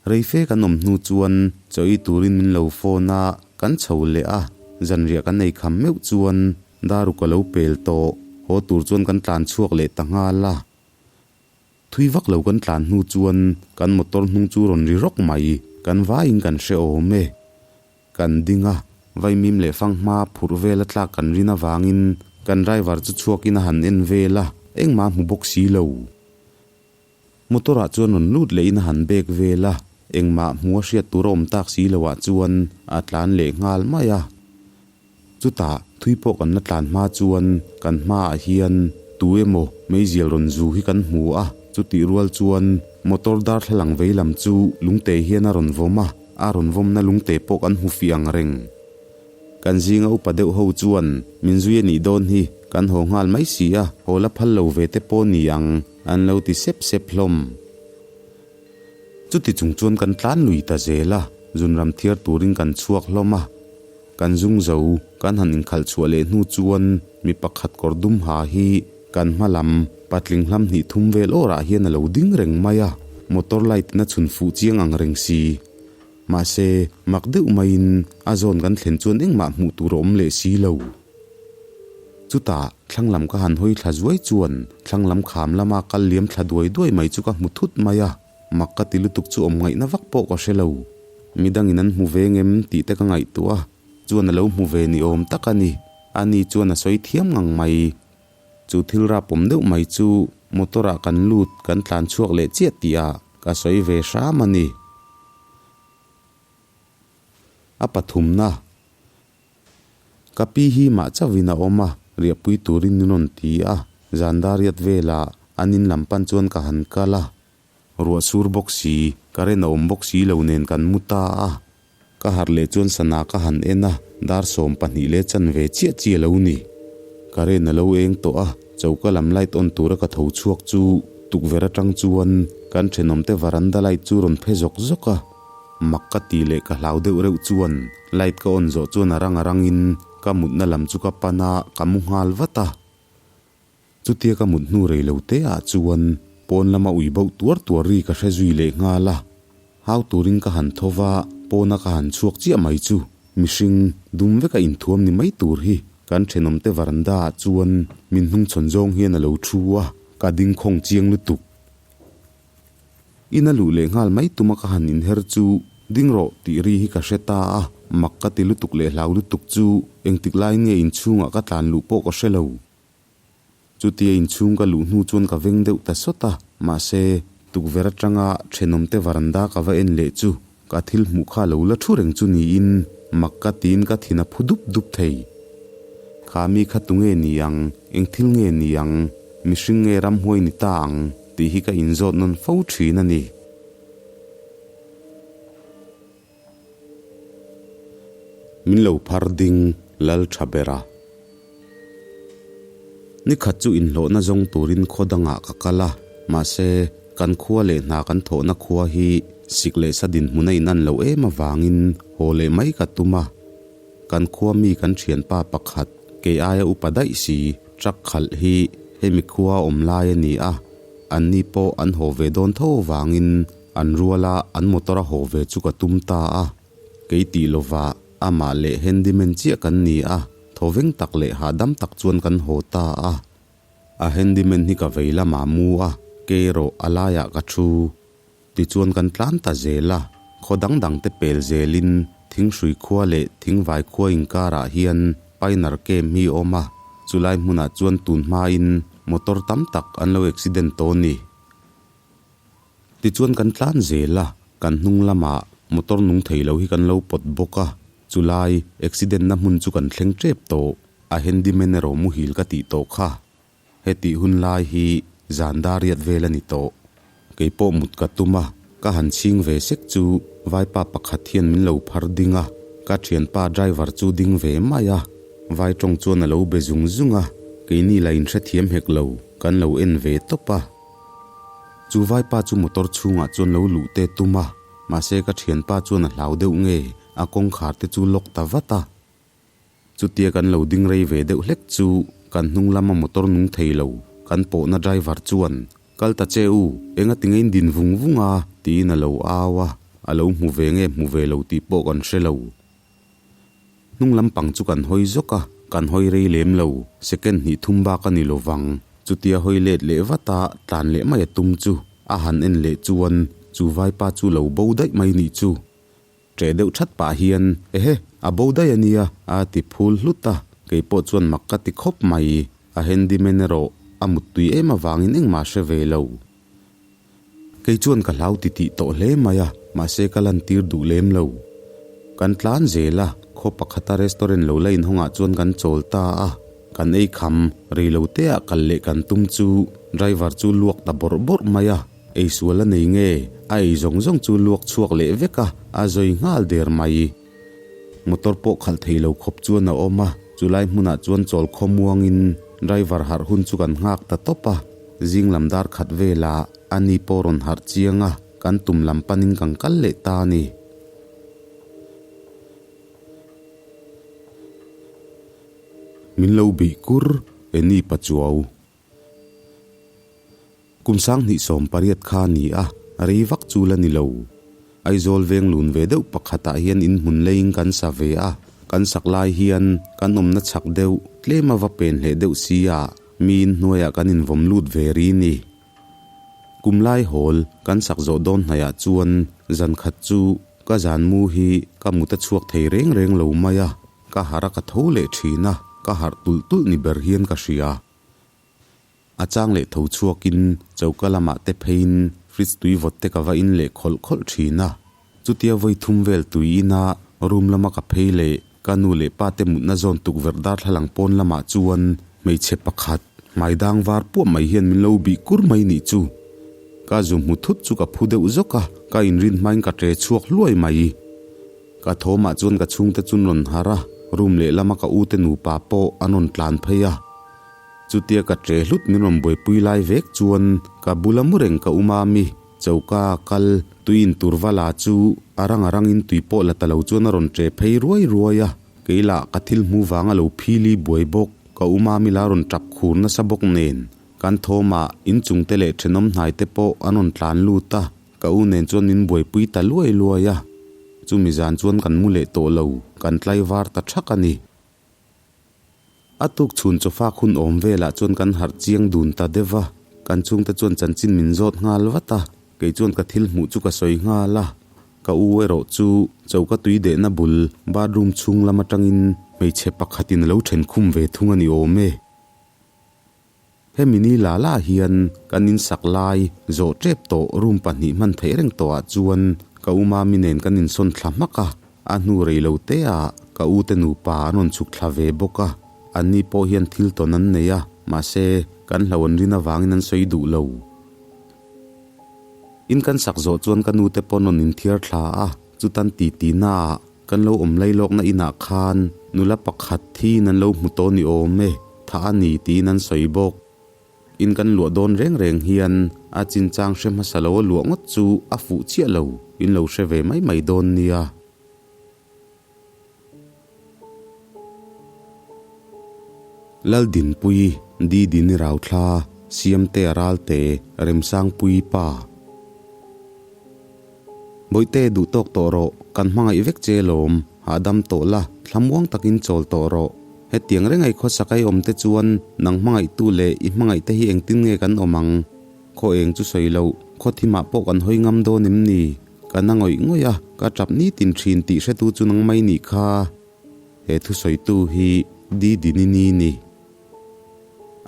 Rei fe kan awm hnu chuan chaw ei turin min lo phone a, kan chho leh a, zanriah kan ei kham meuh chuan daruk a lo pel tawh, haw tur chuan kan tlan chhuak leh ta nghal a. Thui vak lo kan tlan hnu chuan kan motor hnung chu rawn ri rawk mai, kan vaiin kan hre awm e. Kan ding a, vaimim leh fanghma phurh vel a tlak kan rin avangin kan driver chu chhuakin a han en vel a, engmah a hmu bawk si lo. Motor ah chuan rawn lut leh in a han bek vel a, engmah hmu a hriat tur a awm tak si lo ah chuan a tlan leh nghal mai a. Chutah thui pawh kan la tlan hma chuan kan hma ah hian tu emaw meizial rawn zu hi kan hmu a, chutih rual chuan motor darthlalang vei lam chu lungte hian a rawn vawm a, a rawn vawmna lungte pawh kan hmu fiah ang reng. Kan zinga upa deuh ho chuan min zui a nih dawn hi kan haw nghal mai si a, haw la phal lo ve te pawh ni ang. An lo ti sep sep hlawm. Chuti chung chuan kan tlan lui ta zel a, zunram thiar turin kan chhuak hlawm a. Kan zung zo, kan han inkhalh chhuah leh hnu chuan mi pakhat kawr dum ha hi kan hma lam patling hlam hnih thum vel awrah hian a lo ding reng mai a, motor light in a chhun fuh chiang ang reng si. Mahse, mak deuh maiin a zawn kan thlen chuan engmah hmuh tur a awm leh si lo. Chutah, thlang lam ka han hawi thla zuai chuan thlang lam kham lama kal liam thla duai duai mai chu ka hmu thut mai a, mak ka ti lutuk chu awm ngaihna vak pawh ka hre lo. Midangin an hmu ve ngem tih te ka ngaihtuah a, chuan a lo hmu ve ni awm tak a ni. Ani chuan a sawi thiam ngang mai. Chu thil rapawm deuh mai chu motor ah kan lut kan tlan chhuak leh chiah tih ah ka sawi ve hram a ni. A pathumna. Ka pi hi mah chauhin a awm a, Riahpui turin min rawn ti a, zan dariat velah an in lam pan chuan ka han kal a. Ruah sur bawk si, current a awm bawk si lo nen kan mu ta a. Ka harh leh chuan sana ka han en a, dar 12 leh chanve chiah chiah lo ni. Current a lo eng tawh a, choka lam light on tura ka tho chhuak chu tukverh atang chuan kan thenawmte varanda light chu rawn phe zawk zawk a. Mak ka ti leh ka hlau deuh reuh chuan light ka on zawh chuan a rang a rangin ka mutna lam chu ka pan a, ka mu nghal vat a. Chutia ka mut hnu rei lo te ah chuan pawn lama ui bauh tuar tuar ri ka hre zui leh nghal a. Hau turin ka han tho va, pawna ka han chhuak chiah mai chu mihring dum veka inthuam ni mai tur hi kan thenawmte varanda ah chuan min hnungchhawn zawng hian a lo thu a, ka ding khawng chiang lutuk. Ina luh leh nghal mai tuma ka han inher chu ding rawh tih ri hi ka hre ta a, mak ka ti lutuk leh hlau lutuk chu engtik laiin nge inchhungah ka tlan luh pawh ka hre lo. Chutia inchhung ka luh hnu chuan ka veng deuh ta sawt a, mahse tukverh atanga thenawmte varanda ka va en leh chu ka thil hmuh kha lo la thu reng chu niin mak ka tiin ka thin a phu dup dup thei. Kha mi kha tunge ni ang, eng thil nge ni ang, mihring nge ramhuai ni ta ang tih hi ka inzawt nawn fo thin a ni. Min lo phar ding lal tha ber a. Ni khat chu inhlawhna zawng turin khaw dangah ka kal a, mahse kan khua leh hna kan thawhna khua hi sik leh sa dinhmun a inan loh em avangin haw leh mai ka tum a. Kan khua mi kan thianpa pakhat kei aia upa daih si truck khalh hi hemi khua awm lai a ni a, anni pawh an haw ve dawn tho avangin An ruala an motor a haw ve chu ka tum ta a, kei tih lovah amah leh handyman chiah kan ni a, thawveng tak leh hahdam tak chuan kan haw ta a. A handyman hi ka vei lamah mu a, kei erawh a laiah ka thu. Tichuan kan tlan ta zel a, khaw dang dang te pel zelin thinghrui khua leh thingvai khua inkarah hian Pioneer Camp hi a awm a, chulai hmunah chuan tun hmain motor tam tak an lo accident tawh a ni. Tichuan kan tlan zel a, kan hnung lamah motor nung thei lo hi kan lo pawt bawk a, chulai accident na hmun chu kan thleng tep tawh, a handyman erawh muhil ka tih tawh kha. Hetih hun lai hi zan dariat vel a ni tawh. Keipawh mut ka tum a, ka han chhing ve sek chu vaipa pakhat hian min lo phar ding a, ka thianpa driver chu ding ve mai a, vai tawng chuan a lo be zung zung a, keini la inhrethiam hek lo, kan lo en ve tawp a. Chu vaipa chu motor chhungah chuan lo luh te tum a, mahse ka thianpa chuan a hlau deuh nge a kawngkhar te chu lock ta vat a. Chutia kan lo ding rei ve deuh hlek chu kan hnung lama motor nung thei lo kan pawhna driver chuan kal ta che u, enga ti ngein din vung vung a tiin a lo au a, a lo hmu ve nge hmu ve lo tih pawh kan hre lo. Hnung lampang chu kan hawi zawk a, kan hawi rei lem lo, second hnih thum bak a ni lo vang. Chutia hawi let leh vat a, tlan leh mai a tum chu a han en leh chuan chu vaipa chu lo bo daih mai nih chu. Ṭeh deuh ṭhat pah hian, Ehe, a bo daih a nia, a ti phul hlut a, kei pawh chuan mak ka ti khawp mai. A handyman erawh a muttui em avangin engmah hre ve lo. Kei chuan ka hlau ti tih tawh hle mai a, mahse ka lantir duh lem lo. Kan tlan zel a, khaw pakhata restaurant lo la inhawngah chuan kan chawl ta a, kan ei kham, rei lo te ah kal leh kan tum chu driver chu luak ta bawrh bawrh mai a, ei sual a nei nge, a ei zawng zawng chu luak chhuak leh vek a, a zawi nghal der mai. Motor pawh khalh thei lo khawp chuan a awm a, chulai hmunah chuan chawl khawmuangin driver harh hun chu kan nghak ta tawp a. Zing lam dar khat velah a ni pawh rawn harh chiang a, kan tum lam panin kan kal leh ta a ni. Min lo bih kur e ni Pachuau. Kum 2018 kha a ni a, rei vak chu la ni lo. Aizawl veng lun ve deuh pakhatah hian inhmun leiin kan sa ve a, kan sak lai hian kan awmna chhak deuh tlem a va pen hleh deuh sia miin hnuaiah kan invawm lut ve ri ni. Kum lai hawl kan sak zawh dawn hnaihah chuan zan khat chu ka zan mu hi ka mut a chhuak thei reng reng lo mai a, ka harh a ka tho leh thin a, ka harh tulh tulh ni ber hian ka hria. A chang leh tho chhuakin choka lamah te pheiin fridge tui vawt te ka va in leh khawlh khawlh thin a. Chutia vawi thum vel tui ina room lama ka phei leh Ka nu leh pa te mutna zawn tukverh darthlalang pawn lamah chuan hmeichhe pakhat hmai dang var puah mai hian min lo bih kur mai nih chu. Ka zu hmu thut chu ka phu deuh zawk a, ka inrin hmain ka ṭe chhuak hluai mai. Ka thawmah chuan ka chhungte chu an rawn harh a, room lehlama ka ute nupa pawh an rawn tlan phei a. Chutia ka ṭe hlut min rawn buaipui lai vek chuan ka bula mu reng ka um a mi choka kal tui in tur va la chu a rang a rangin tui pawh la ta lo chuan a rawn ṭe phei ruai ruai a, kei lah ka thil hmu vang a lo phili buai bawk, ka um a mi la rawn ṭap khur nasa bawk nen kan thawmah inchung te leh ṭhenawm hnai te pawh an rawn tlan lut a. Ka u nen chuan min buaipui ta luai luai a, chumi zan chuan kan mu leh tawh lo, kan tlaivar ta thak a ni. A tuk chhun chawfak hun awm velah chuan kan harh chiang dun ta deuh a, kan chhungte chuan chanchin min zawt nghal vat a, kei chuan ka thil hmuh chu ka sawi nghal a. Ka u erawh chu choka tui dehna bul bathroom chhung lam atangin hmeichhe pakhatin a lo then khum ve thung a ni awm e. Hemi ni la la hian kan insak lai zawh tep tawh room pahnih hman theih reng tawh ah chuan ka u Mami nen kan insawn thla hmak a, a hnu rei lo te ah ka u te nupa an rawn chhuk thla ve bawk a, an ni pawh hian thil tawn an nei a, mahse kan hlo an rin avangin an sawi duh lo. In kan sak zawh chuan ka nu te pawn rawn inthiar thla a, chutan ti ti na ah Kan lo awm lailawkna inah khan nula pakhat thiin an lo hmu tawh ni awm e, tha a ni tiin an sawi bawk. In kan luah dawn reng reng hian a chinchang hre hmasa lo a luah ngawt chu a fuh chiah lo, in lo hre ve mai mai dawn nia. Laldinpui, Didini Rauthla, Siamtea Ralte, Remsangpui Pa. Bawihte duh tawk tawh rawh, kan hmangaih vek che lawm, hahdam tawh la, thlamuang takin chawl tawh rawh. Hetiang reng ai khawsak ai awm te chuan nang hmangaihtu leh i hmangaih te hi engtin nge kan awm ang? Khaw eng chu sawi loh, khaw thimah pawh kan hawi ngam dawn em ni? Ka na ngawih ngawih a, ka tap nitin thin tih hretu chu nang mai nih kha. He thusawitu hi Di Dini ni ni.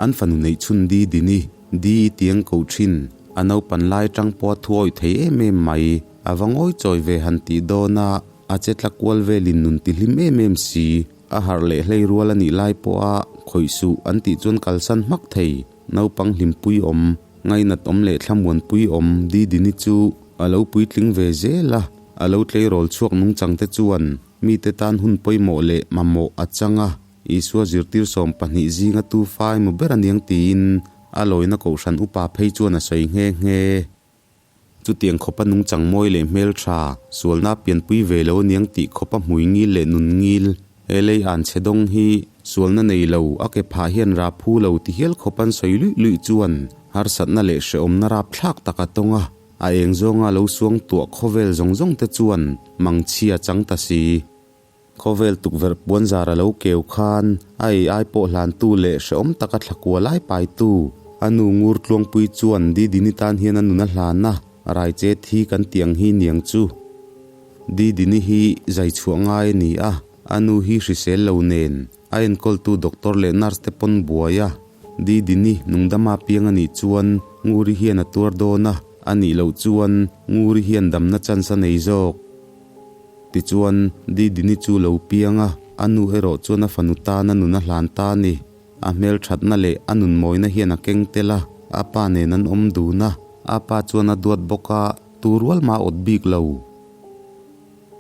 An fanu neih chhun Di Dini, Di i tiang ko thin, a naupan lai tang pawh a thuawih thei em em mai, a va ngawi chawi ve han tih dawn a, a che tla kual velin nun ti hlim em em si, a harh leh hlei rual a nih lai pawha khawih suh an tih chuan kalsan hmak thei, naupang hlimpui awm, ngainat awm leh thlamuanpui awm Di Dini chu a lo puitling ve zel a, a lo tleirawl chhuak nungchang te chuan mite tan hun pawimawh leh mamawh a chang a. Isua zirtir 12 zinga tu fa emaw ber aniang tiin a lawina kohhran upa phei chuan a sawi nghe nghe. Chutiang khawpa nungchang mawi leh hmeltha, sualna pianpui ve lo aniang tih khawpa hmui ngil leh nun ngil, he lei an chhe dawng hi sualna nei lo a ke phah hian rah phu lo ti hial khawp an sawi luih luih chuan harsatna leh hrehawmna rapthlak tak a tawng a, a eng zawnga lo suang tuah khawvel zawng zawng te chuan mangchhia chang ta si. Khawvel tukverh puanzar a lo keu khan a ei ai pawh hlantu leh hrehawm taka thla kua lai paitu a nu ngur tluangpui chuan Didini tan hian a nun a hlan a, raiche thi kan tih ang hi niang chu. Didini hi zai chhuah ngai a ni a, a nu hi hrisel lo nen a enkawltu doctor leh nurse te pawn buai a, Didini nungdama piang a nih chuan Nguri hian a tuar dawn a, a nih loh chuan Nguri hian damna chance a nei zawk. Tichuan, Didini chu lo piang a, a nu erawh chuan a fanu tan a nun a hlan ta a ni. A hmelthatna leh a nun mawina hian a keng tel a, a pa nen an awm dun a, a pa chuan a duat bawk a, tu rual mah a awt bik lo.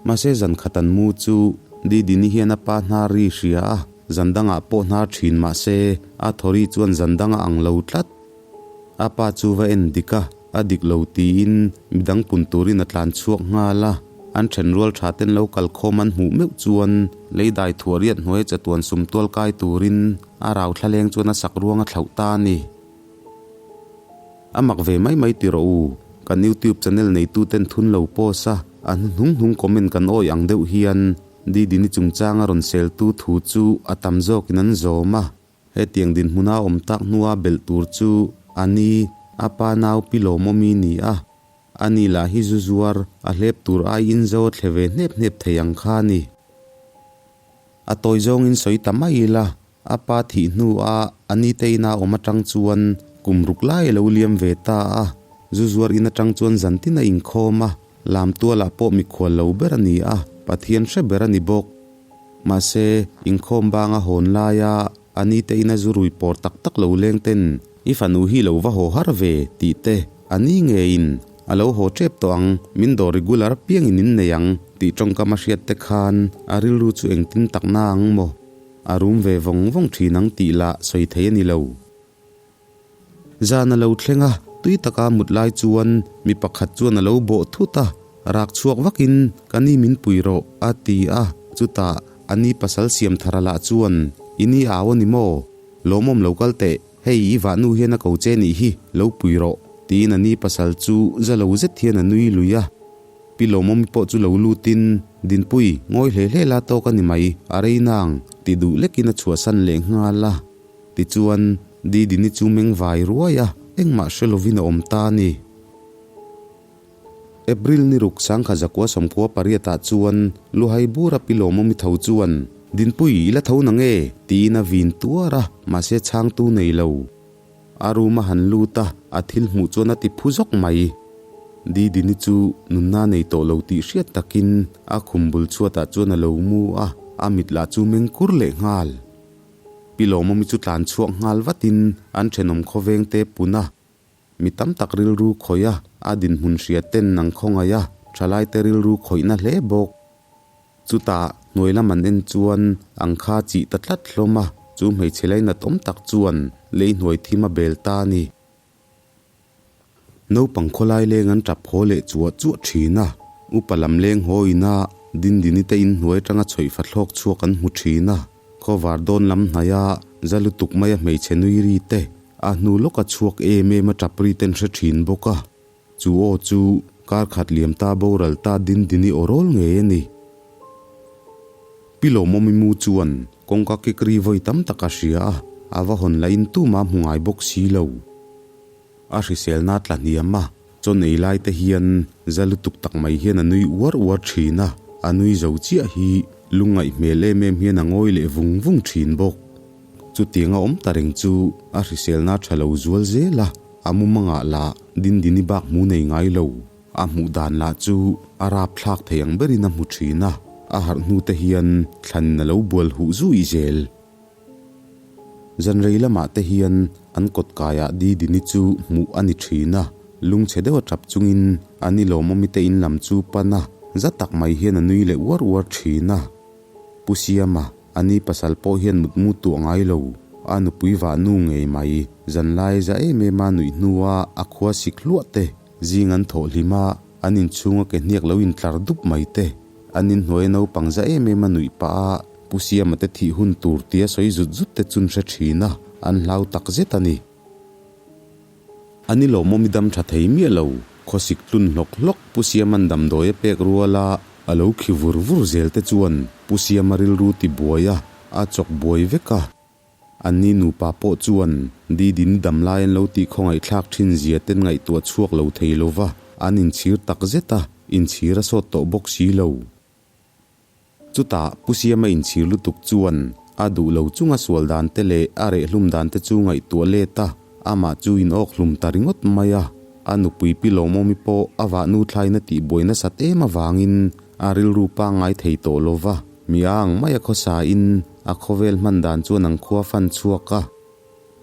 Mahse zan khat an mu chu Didini hian a pa hnar ri hria a, zan dangah pawh hnar thin mahse a thawri chuan zan dang a ang lo tlat. A pa chu va en dik a, a dik lo tiin midang pun turin a tlan chhuak nghal a. An then rual tha ten lo kal khawm an hmuh meuh chuan lei dai thuah riat hnuai chatuan sum tual kai turin a rau thlaleng chuan a sak ruang a thlauh ta a ni. A mak ve mai mai ti rawh u, kan YouTube channel neitu ten thun lo post a, a hnuhnung hnung comment kan awih ang deuh hian Didini chungchanga rawn seltu thu chu a tam zawkin an zawm a. Hetiang dinhmuna awm tak hnua belh tur chu a ni, a pa nau pi lawmawmi ni a. A ni lah hi zu zuar, a hlep tur aiin zo a thle ve hnep hnep thei ang kha a ni. A tawi zawngin sawi ta mai ila, a pa thih hnua a ni te ina awm atang chuan kum ruk lai a lo liam ve ta a. Zu zuar in atang chuan zantin a inkhawm a, lam tualah pawh mikhual lo ber a ni a, Pathian hre ber a ni bawk. Mahse, inkhawm banga hawn laia a ni te ina zu rui pawr tak tak lo leng ten i fanu hi lo va haw har ve tih te a ni ngeiin a lo haw tep tawh ang, min dawr regular piangin in nei ang tih tawngkam a hriat te khan a rilru chu engtin tak na ang maw? A rum ve vawng vawng thin ang tih lah sawi thei a ni lo. Zan a lo thleng a, tui taka mut lai chuan mi pakhat chuan a lo bawh thut a, rak chhuak vakin ka ni min pui rawh a ti a, chutah a ni pasal siam thar a lah chuan i ni au a ni maw? Lawmawm lo kal teh, hei i vahnu hian a ko che nih hi, lo pui rawh tiin a ni pasal chu za lo zet hian a nui lui a. Pi Lawmawmi pawh chu lo lutin Dinpui, ngawi hle hle la tawk a ni mai, a rei nang ti duh lekin a chhuahsan leh nghal a. Tichuan, Didini chu meng vai ruai a, engmah hre lovin a awm ta a ni. April ni ruk sangkha zakua sawmkhua pariatah chuan Luhai bura pi Lawmawmi tho chuan, Dinpui, i la tho na nge? tiin a vin tuar a, mahse chhangtu nei lo. A room a han lut a, a thil hmuh chuan a ti phu zawk mai. Didini chu nunna nei tawh lo tih hriat takin a khum bul chhuatah chuan a lo mu a, a mit lah chu meng kur leh nghal. Pi Lawmawmi chu tlan chhuak nghal vatin an thenawm khawveng te pun a, mi tam tak rilru khawih a, a dinhmun hria ten ang khawngaih a, thalai te rilru khawihna hle bawk. Chutah hnuai lam an en chuan ang kha chih ta tlat hlawm a, chu hmeichhe lainat awm tak chuan lei hnuai thim a bel ta a ni. Naupang khawlai leng an tap haw leh chuah chuah thin a, upa lam leng haw ina Dindini te inhnuai atanga chhawih fathlawk chhuak an hmu thin a, khawvar dawn lam hnaia za lutuk maia hmeichhe nui ri te a hnu lawka chhuak em em a tap ri ten hre thin bawk a, chu aw chu kar khat liam ta boral ta Dindini aw rawl ngei a ni. Pi Lawmawmi mu chuan kawngka kik ri vawi tam tak a hria a, a va hawn lahin tumah hmu ngai bawk si lo. A hriselna tla hniam a, chaw nei lai te hian za lutuk tak mai hian a nui uar uar thin a, a nui zo chiah hi lungngaih hmel em em hian a ngawi leh vung vung thin bawk. Chutiang a awm ta reng chu a hriselna tha lo zual zel a, a mumangah lah Dindini bak hmu nei ngai lo. A hmuh dan lah chu a rapthlak thei ang berin a hmu thin a, a harh hnu te hian thlan a lo bual huh zui zel. Zanrei lamah te hian an kawt kaiah Didini chu hmuh a ni thin a, lungchhe deuh a tap chungin a ni lawmawmi te in lam chu pan a, za tak mai hian a nui leh uar uar thin a. Pu Siama, a ni pasal pawh hian mutmu tuah ngai lo, a nupui vah nu ngei mai, zanlai za em em a nuih hnua a khua sik hluah te, zing an thawh hlim a, an inchhunga ke hniak lo intlar dup mai te, an inhnuai naupang za em em a nuih pah a, Pu Siama te thih hun tur tia sawi zut zut te chun hre thin a, an hlau tak zet a ni. A ni lo maw mi dam tha thei miah lo, khawsik tlun hlawk hlawk Pu Siama'n damdawi a pek ruala a lo khi vur vur zel te chuan Pu Siama rilru ti buai a, a chawk buai vek a. Anni nupa pawh chuan Didin dam lai an lo tih khawngaihthlak thin zia ten ngaihtuah chhuak lo thei lova, an inchhir tak zet a, inchhir a sawt tawh bawk si lo. Chutah Pu Siama inchhir lutuk chuan a duh lo chunga sual dan te leh a rehhlum dan te chu ngaihtuah let a, amah chu in awk hlum ta ringawt mai a. A nupui Pi Lawmawmi pawh a vahnu thlaina tihbuai nasat em avangin a rilru pangngai thei tawh lo va, mi a ang mai a khawsa in a khawvel hman dan chuan an khua fan chhuak a.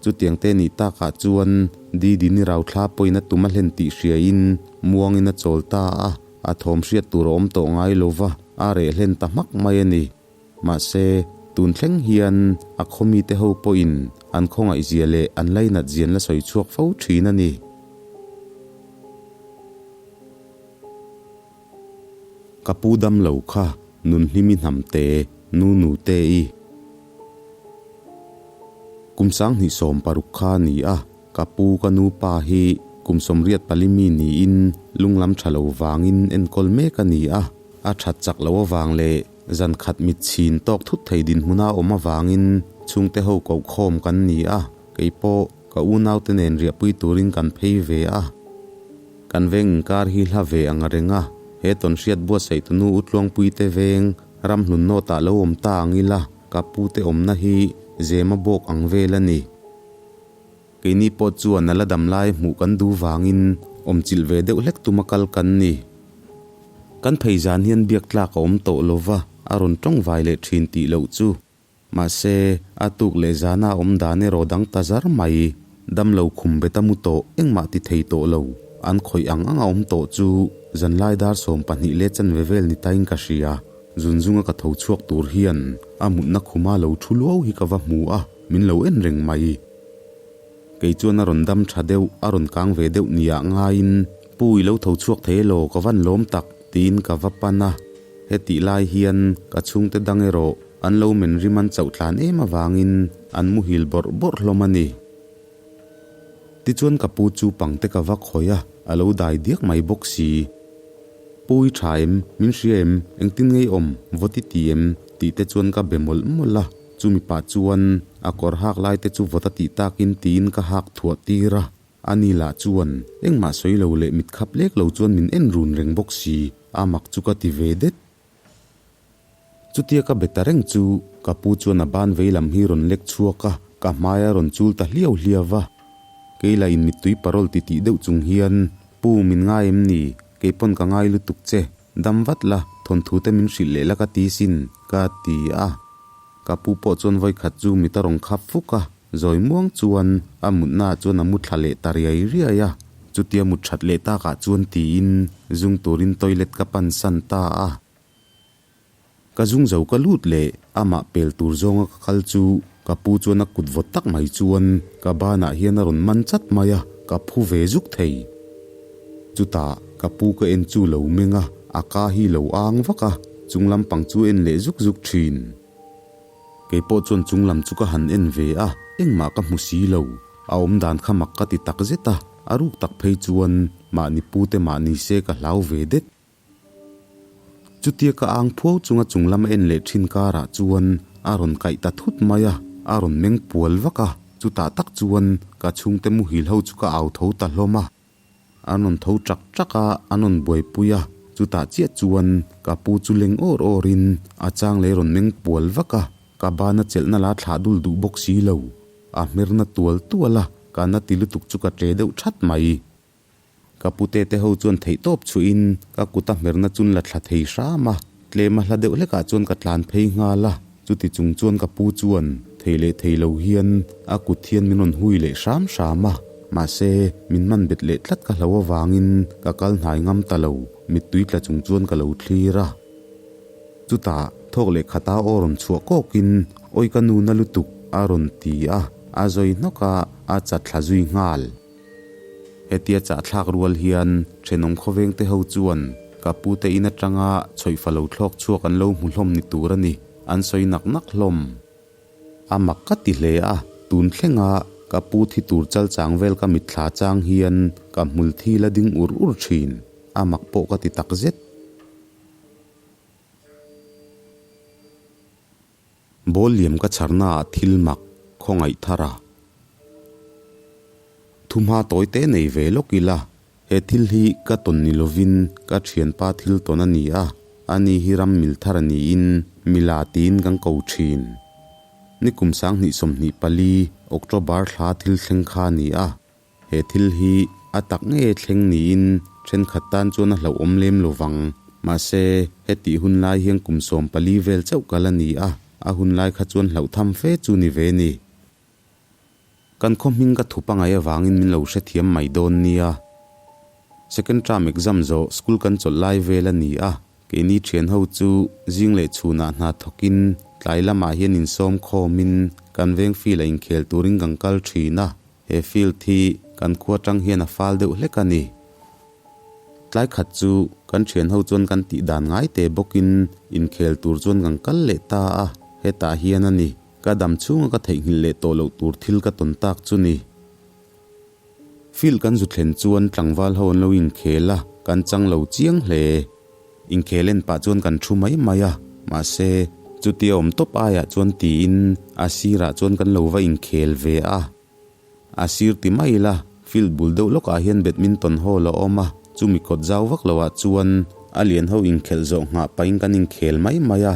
Chutiang te nih takah chuan Didini rauthla pawhin a tum a hlen tih hriain muangin a chawl ta a, a thawm hriat tur a awm tawh ngai lo va, a reh hlen ta hmak mai a ni. Mahse, tun thleng hian a khaw mite ho pawhin an khawngaihzia leh an lainat zian la sawi chhuak fo thin a ni. Ka pu dam lo kha Nunhlimi hnamte nu nute i. Kum sanghnih 60 kha a ni a, ka pu ka nu pa hi kum 83 mi niin lunglam tha lo vangin enkawl mek a ni a, a that chak lo avang leh zan khat mit chhin tawk thut thei dinhmuna awm avangin chhungte ho kohkhawm kan ni a, keipawh ka unaute nen riahpui turin kan phei ve a. Kan veng inkar hi hla ve ang reng a, he tawnhriat buatsaih tunu Utluangpuite veng ramhlun nawtah lo awm ta ang ila, Ka pute awmna hi zema bawk ang vel a ni. Keini pawh chuan a la dam lai hmuh kan duh vangin awmchilh ve deuh hlek tuma kal kan ni. Kan phei zan hian biak tlak a awm tawh lo va, a rawn tawng vai leh thin tih loh chu. Mahse, a tuk leh zana awm dan erawh dang ta zar mai. Damlo khum bet a mu tawh, engmah ti thei tawh lo. An khawih ang ang a awm tawh chu zanlai dar 12 leh chanve vel ni tain ka hria. Zunzunga ka tho chhuak tur hian a mutna khuma lo thu luau hi ka va hmu a, min lo en reng mai. Kei chuan a rawn dam tha deuh, a rawn kang ve deuh nia ngaiin, Pu i lo tho chhuak thei elaw, ka van lawm tak, tiin ka va pan a. Hetih lai hian ka chhungte dang erawh an lo men rim an chauh tlan em avangin an muhil bawrh bawrh hlawm a ni. Tichuan ka pu chu pangte ka va khawih a, a lo dai diak mai bawk si. Pu i tha em? Min hria em? Engtin ngei awm? Vawt i ti em? Tih te chuan ka be mawlh mawlh a, chumi pah chuan a kawr hak lai te chu vawt a tih takin tiin ka hak thuah tir a. Ani lah chuan engmah sawi lo leh mit khap lek lo chuan min en run reng bawk si, a mak chu ka ti ve det. Chutia ka be ta reng chu ka pu chuan a ban vei lam hi rawn lek chhuak a, ka hmai a rawn chul ta hliau hliau va. Kei lah in mittui parol ti tih deuh chung hian, Pu, min ngai em ni? Kei pawn ka ngai lutuk che. Dam vat la, thawnthu te min hrilh leh la ka ti sin, ka ti a. Ka pu pawh chuan vawikhat chu mit a rawn khap fuk a, zawi muang chuan a mutna ah chuan a mu thla leh ta riai riai a. Chutia mut that leh takah chuan tiin zung turin toilet ka pan san ta a. Ka zung zo ka lut leh amah pel tur zawnga ka kal chu ka pu chuan a kut vawt tak mai chuan ka banah hian a rawn man chat mai a, ka phu ve zuk thei. Chutah ka pu ka en chu lo meng a, a ka hi lo ang vak a, chung lampang chu en leh zuk zuk thin. Kei pawh chuan chung lam chu ka han en ve a, engmah ka hmu si lo. A awm dan kha mak ka ti tak zet a, a ruk tak phei chuan mahni pu te mahni se ka hlau ve det. Chutia ka ang phuau chunga chung lam a en leh thin karah chuan a rawn kaih ta thut mai a, a rawn meng pual vak a, chutah tak chuan ka chhungte muhil ho chu ka au tho ta hlawm a. An rawn tho chak chak a, an rawn buaipui a, chutah chiah chuan ka pu chu leng awr awrin a chang leh rawn meng pual vak a, ka bana chelhna la thlah dul duh bawk si lo. A hmerna tual tual a, ka na ti lutuk chu ka tle deuh that mai. Ka pute te ho chuan theihtawp chhuihin ka kut a hmerna chun la thla thei hram a, tlem a hla deuh hlekah chuan ka tlan phei nghal a, chuti chung chuan ka pu chuan thei leh thei lo hian a kut hian min rawn hui leh hram hram a, mahse min man bet leh tlat ka hlo avangin ka kal hnai ngam ta lo, mittui tla chung chuan ka lo thlir a. Chutah thawk leh khata aw rawn chhuah kawkin Awi ka nu na lutuk a rawn ti a, a zawi hnawk a, a chatthla zui nghal. Hetia chahthlak rual hian thenawm khawveng te ho chuan ka pu te in atanga chhawih fa lo thlawk chhuak an lo hmu hlawm ni tur a ni, an sawi nak nak hlawm. A mak ka ti hle a, tun thlenga ka pu thi tur chal chang vel ka mitthla chang hian ka hmul thi la ding ur ur thin, a mak pawh ka ti tak zet. Ball liam ka chharna ah thil mak khawngaih thar a. Thumha tawi te nei ve lawk ila, he thil hi ka tawn ni lovin ka thianpa thil tawn a ni a, ani hi ram mil thar a niin mila tiin kan ko thin. Nikum 2024 October thla thil thleng kha a ni a. He thil hi a tak nge thleng niin thenkhat tan chuan a hlauhawm lem lo vang. Mahse, hetih hun lai hian kum 14 vel chauh kal a ni a, a hun lai kha chuan hlauhtham fe chu ni ve ni. Kan khaw hming ka thup angai avangin min lo hrethiam mai dawn nia. Second term exam zawh school kan chawlh lai vel a ni a, Keini thian ho chu zing leh chhunah hna thawkin tlai lamah hian insawm khawmin kan veng field a inkhel turin kan kal thin a, he field hi kan khua tang hian a fal deuh hlek a ni. Tlai khat chu kan thian ho chuan kan tih dan ngai te bawkin inkhel tur chuan kan kal leh ta a, hetah hian a ni, ka dam chhunga ka theihnghilh leh tawh loh tur thil ka tawn tak chu ni. Field kan zu thlen chuan tlangval ho an lo inkhel a, kan chang lo chiang hle. Inkhel en pah chuan kan thu mai mai a, mahse, chutia awm tawp aiah chuan tiin a sirah chuan kan lo va inkhel ve a. A sir ti mai ila, field bul deuh lawkah hian badminton hall a awm a, chumi kawt zau vak loah chuan a lian ho inkhelh zawh nghah pahin kan inkhel mai mai a.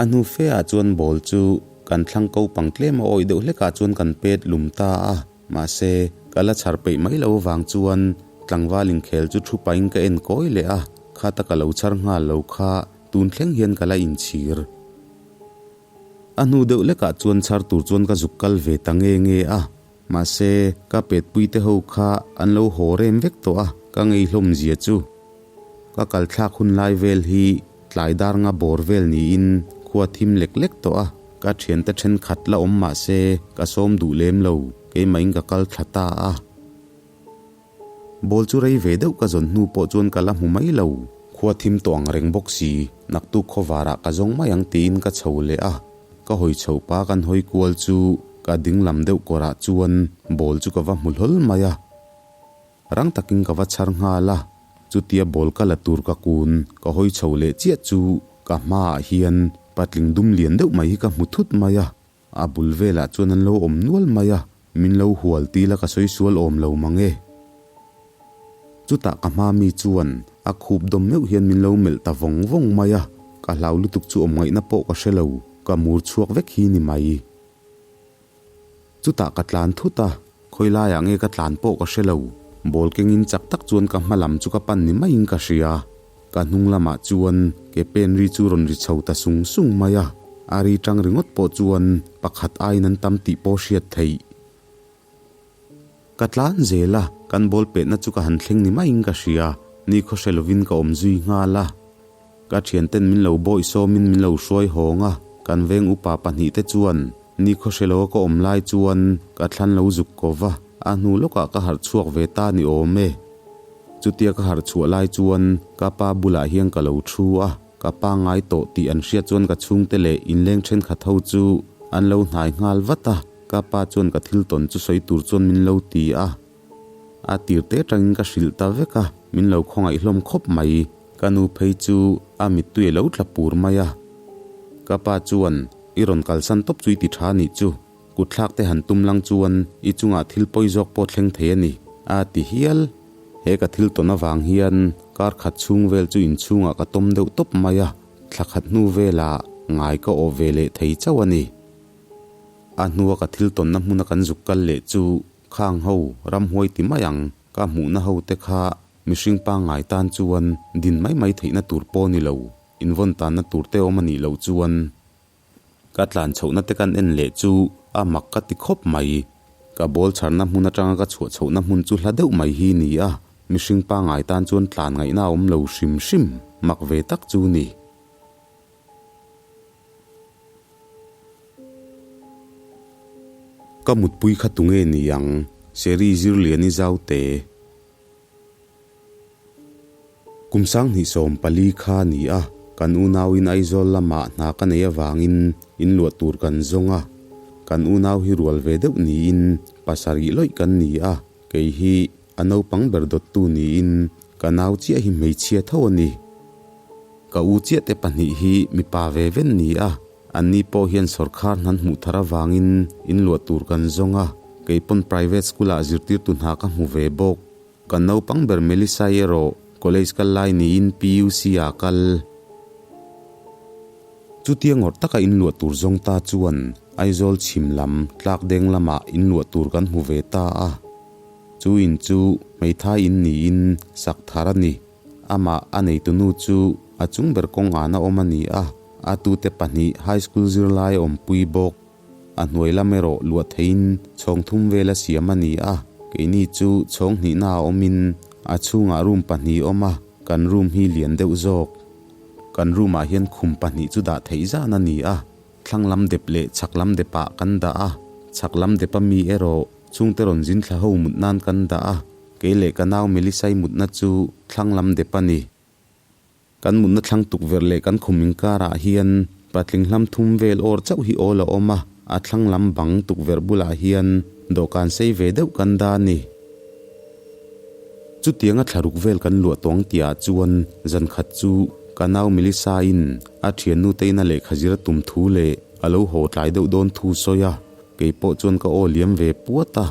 A hnu fe ah chuan ball chu kan thlang ko pang tlem a awih deuh hlekah chuan kan pet lum ta a, mahse ka la chhar peih mai lo avang chuan tlangval inkhel chu thu pahin ka en kawi leh a, khata ka lo chhar nghal lo kha. tun thleng hian ka la inchhir. A hnu deuh lekah chuan chhar tur chuan ka zuk kal ve ta nge nge a, mahse ka petpui te ho kha an lo haw rem vek tawh a, ka ngei hlawm zia chu. Ka kal thlak hun lai vel hi tlai dar nga bawr vel niin khua thim lek lek tawh a, ka thiante thenkhat la awm mahse ka sawm duh lem lo, keimahin ka kal thla ta a. Ball chu rei ve deuh ka zawn hnu pawh chuan ka la hmu mai lo. Khua thim tawh ang reng bawk si, naktuk khawvarah ka zawng mai ang tiin ka chho leh a. Ka hawi chhoh pa kan hawi kual chu ka ding lam deuh kawrah chuan ball chu ka va hmu hlawl mai a. Rang takin ka va chhar nghal a, chutia ball ka la tur ka kun ka hawi chho leh chiah chu ka hmaah hian patling dum lian deuh mai hi ka hmu thut mai a. A bul velah chuan an lo awm nual mai a, min lo hual til a ka sawi sual awm lo mang e. Chutah ka hma mi chuan a khup dawm meuh hian min lo melh ta vawng vawng mai a, ka hlau lutuk chu awm ngaihna pawh ka hre lo, ka mur chhuak vek hi ni mai. Chutah ka tlan thut a, khawi laiah nge ka tlan pawh ka hre lo, ball kengin chak tak chuan ka hma lam chu ka pan ni maiin ka hria. Ka hnung lamah chuan ke pen ri chu rawn ri chho ta sung sung mai a, a ri tang ringawt pawh chuan pakhat aiin an tam tih pawh hriat theih. Ka tlan zel a, kan ball petna chu ka han thleng ni maiin ka hria, ni khaw hre lovin ka awm zui nghal a. Ka thianten min lo bawihsawmin min lo hruai hawng a, kan veng upa pahnihte chuan ni khaw hre loa ka awm lai chuan ka thlan lo zuk ko va, a hnu lawkah ka harh chhuak ve ta ni awm e. Chutia ka harh chhuah lai chuan ka pa bulah hian ka lo thu a, ka pa ngai tawh tih an hriat chuan ka chhungte leh inleng thenkhat ho chu an lo hnai nghal vat a, ka pa chuan ka thil tawn chu sawi tur chuan min lo ti a. A tir te atangin ka hrilh ta vek a, min lo khawngaih hlawm khawp mai. Ka nu phei chu a mittui a lo tla pur mai a. Ka pa chuan, I rawn kalsan tawp chu i ti tha nih chu. Kutthlak te han tum lang chuan i chungah thil pawi zawk pawh thleng thei a ni, a ti hial. He ka thil tawn avang hian kar khat chhung vel chu inchhungah ka tawm deuh tawp mai a, thla khat hnu velah ngai ka awh ve leh thei chauh a ni. A hnua ka thil tawnna hmuna kan zuk kal leh chu khang ho ramhuai ti mai ang ka hmuhna ho te kha mihring pangngai tan chuan din mai mai theihna tur pawh ni lo, invawn tanna tur te awm a nih loh chuan. Ka tlan chhohna te kan en leh chu a mak ka ti khawp mai. Ka ball chharna hmun atanga ka chhuah chhohna hmun chu hla deuh mai hi ni a, mihring pangngai tan chuan tlan ngaihna a awm lo hrim hrim, mak ve tak chu ni. Ka mutpui kha tunge ni ang? Seri Zirliani Zaute. Kum 2014 kha a ni a, kan unauin Aizawl lamah hna ka nei avangin in luah tur kan zawng a. Kan unau hi rual ve deuh niin pasarih lawih kan ni a, kei hi a naupang ber dawttu niin ka nau chiah hi hmeichhia tho a ni. Ka u chiah te pahnih hi mipa ve ven ni a, anni pawh hian sawrkhar hnan hmuh thar avangin in luah tur kan zawng a, kei pawn private school ah zirtirtu hna ka hmu ve bawk. Kan naupang ber Melissa erawh college kal lai niin PUC ah kal. Chutia ngawrh taka in luah tur zawng ta chuan Aizawl chhim lam tlak deng lamah in luah tur kan hmu ve ta a. Chu in chu hmeithai in niin sak thar a ni. Amah a neitunu chu a chung ber kawng an a awm a ni a, a tute pahnih high school zirlai a awmpui bawk. A hnuai lam erawh luah theiin chhawng thum vela siam a ni a, keini chu chhawng hnihna a awmin a chhungah room pahnih awm a, kan room hi lian deuh zawk. Kan room ah hian khum pahnih chu dah theih zan a ni a, thlang lam dep leh chhak lam depah kan dah a, chhak lam depa mi erawh chhungte rawn zin thla ho mut nan kan dah a, kei leh ka nau Melisai mutna chu thlang lam dep a ni. Kan mutna thlang tukverh leh kan khum inkarah hian patling hlam thum vel awr chauh hi awl a awm a, a thlang lam bang tukverh bulah hian dawhkan sei ve deuh kan dah a ni. Chutianga thlaruk vel kan luah tawng tihah chuan zan khat chu ka nau Melissa-in a thiannu tein a lehkha zir a tum thu leh a lo haw tlai deuh dawn thu sawi a, kei pawh chuan ka aw liam ve puat a.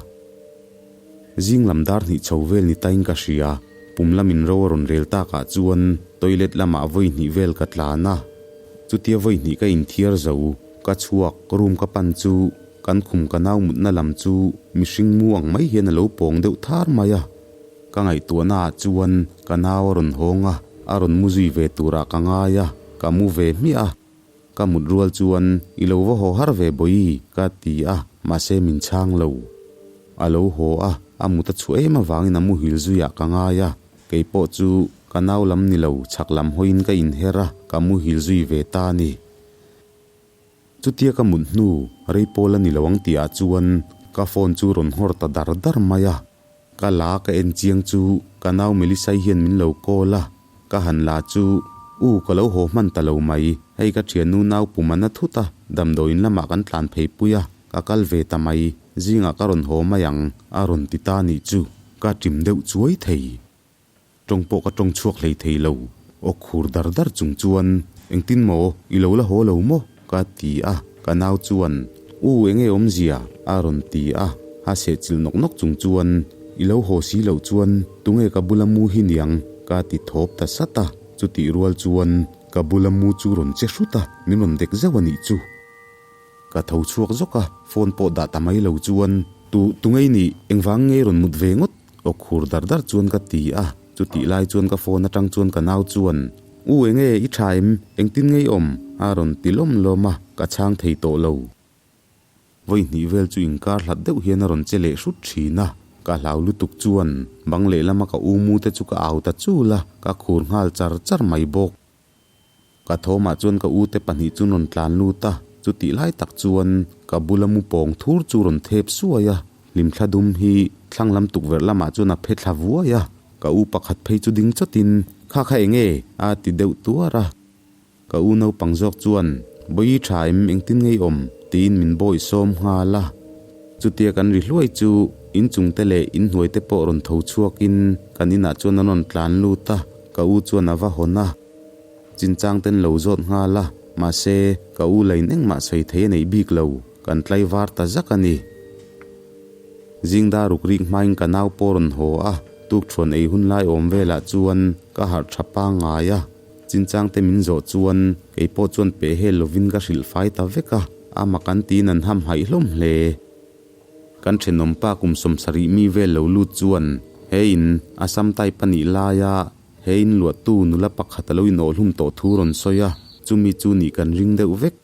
Zing lam dar hnih chho vel ni tain ka hria, pum lamin ro a rawn rel takah chuan toilet lamah vawi hnih vel ka tlan a. Chutia vawi hnih ka inthiar zo, ka chhuak, room ka pan chu kan khum ka nau mutna lam chu mihring mu ang mai hian a lo pawng deuh thar mai a. Ka ngaihtuahna ah chuan ka nau a rawn hawng a, a rawn mu zui ve turah ka ngai a. ka mu ve hmiah a. Ka mut rual chuan i lo va haw har ve bawi ka ti a, mahse min chhang lo. A lo haw a, a mut a chhuah em avangin a muhil zuiah ka ngai a, kei pawh chu ka nau lam ni lo chhak lam hawiin ka inher a, ka muhil zui ve ta a ni. Chutia ka mut hnu rei pawl a ni lo ang tihah chuan ka phone chu rawn nghawr ta dar dar mai a. Ka la ka en chiang chu ka nau Melisai hian min lo call a, ka han la chu U ka lo haw hman ta lo mai, hei ka thiannu nau pum a na thut a, damdawiin lamah kan tlan phei pui a, ka kal ve ta mai, zingah ka rawn haw mai ang a rawn ti ta nih chu ka ṭim deuh chuai thei. Tawng pawh ka tawng chhuak hlei thei lo. Aw khur dar dar chung chuan, Engtin maw, i lo la haw lo maw? ka ti a, ka nau chuan, U, enge awmzia? a rawn ti a, a sehchilh nawk nawk chung chuan, I lo haw si loh chuan tunge ka bula mu hi niang? ka ti thawp ta sat a, chutih rual chuan ka bula mu chu rawn che hrut a, min rawn dek zauh a nih chu. Ka tho chhuak zawk a, phone pawh dah ta mai lo chuan, Tu, tunge i nih? Engvang nge i rawn mut ve ngawt? Aw khur dar dar chuan ka ti a, chutih lai chuan ka phone atang chuan ka nau chuan, U enge i tha em? Engtin nge i awm? a rawn ti lawm lawm a, ka chhang thei tawh lo. Vawi hnih vel chu inkar hlat deuh hian a rawn che leh hrut thin a, ka hlau lutuk chuan bang lehlama ka u mu te chu ka au ta chul a, ka khur nghal char char mai bawk. Ka thawmah chuan ka ute pahnih chu rawn tlan lut a, chutih lai tak chuan ka bula mu pawng thur chu rawn thep suai a, hlimthla dum hi thlang lam tukverh lamah chuan a phe thla vuai a, ka u pakhat phei chu ding chawtin, Kha kha eng nge? a ti deuh tuar a. Ka u naupang zawk chuan, Bawi tha em, engtin ngei awm? tiin min bawi sawm nghal a. Chutia kan ri hluai chu inchungte leh inhnuaite pawh rawn tho chhuakin kan inah chuan an rawn tlan lut a, ka u chuan a va hawn a. Chinchang ten lo zawt nghal a, mahse, ka u lain engmah sawi thei a neih bik lo, kan tlai var ta zak a ni. Zingda ruk rik hmain ka nau pawh rawn haw a, tukthuan ei hun lai awm velah chuan ka harh tha pangngai a, Chinchang te min zawh chuan kei pawh chuan peh hel lovin ka hrilh fai ta vek a, ama kan tiin an ham haih hlawm hle. Kan thenawmpa kum sawmsarih mi vel lo lut chuan he in Assam type a nih laia He in luahtu nula pakhat a lo inawhhlum tawh thu rawn sawi a, chumi chu nih kan ring deuh vek.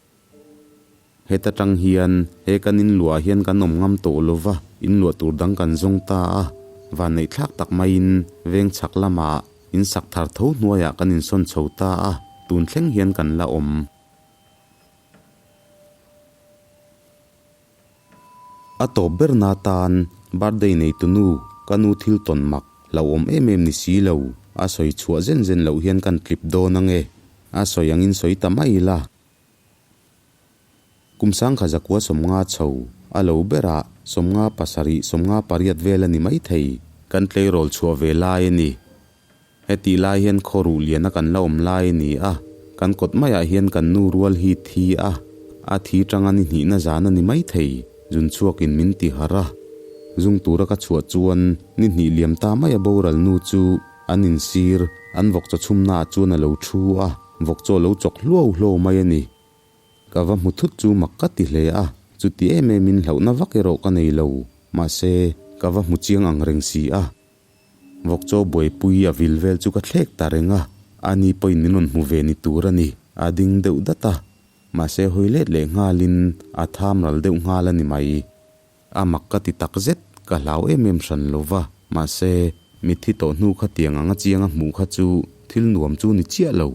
Heta tang hian he kan in luah hian kan awm ngam tawh lo va, in luah tur dang kan zawng ta a. Vanneihthlak tak maiin veng chhak lamah in sak thar tho hnuaiah kan insawn chho ta a, tun thleng hian kan la awm. A tawp ber na tan birthday neitu nu ka nu thil tawn mak hlauhawm em em ni si lo, a sawi chhuah zen zen loh hian kan tlip dawn ange, a sawi angin sawi ta mai ila. Kum sangkha zakua 50 chho a lo berah 57 58 vel a ni maithei, kan tleirawl chhuah ve lai a ni. Hetih lai hian khaw ruh liana kan la awm lai a ni a, kan kawt maiah hian kan nu rual hi thi a, a thi tanga ni hnihna zan a ni maithei, zun chhuakin min ti harh a. Zung tura ka chhuah chuan ni hnih liam ta maia boral nu chu an insir, an vawk chaw chhumnaah chuan a lo thu a, vawk chaw a lo chawk hluau hluau mai a ni. Ka va hmu thut chu mak ka ti hle a, chuti em emin hlauhna vak erawh ka nei lo, mahse, ka va hmu chiang ang reng si a. Vawkchaw buaipui a vil vel chu ka thlek ta reng a, ani pawhin min rawn hmu ve ni tur a ni, a ding deuh dat a, mahse hawi let leh nghalin a tham ral deuh nghal a ni mai. A mak ka ti tak zet, ka hlau em em hran lo va, mahse mitthi tawh hnu kha tiang anga chiang a hmuh kha chu thil nuam chu ni chiah lo.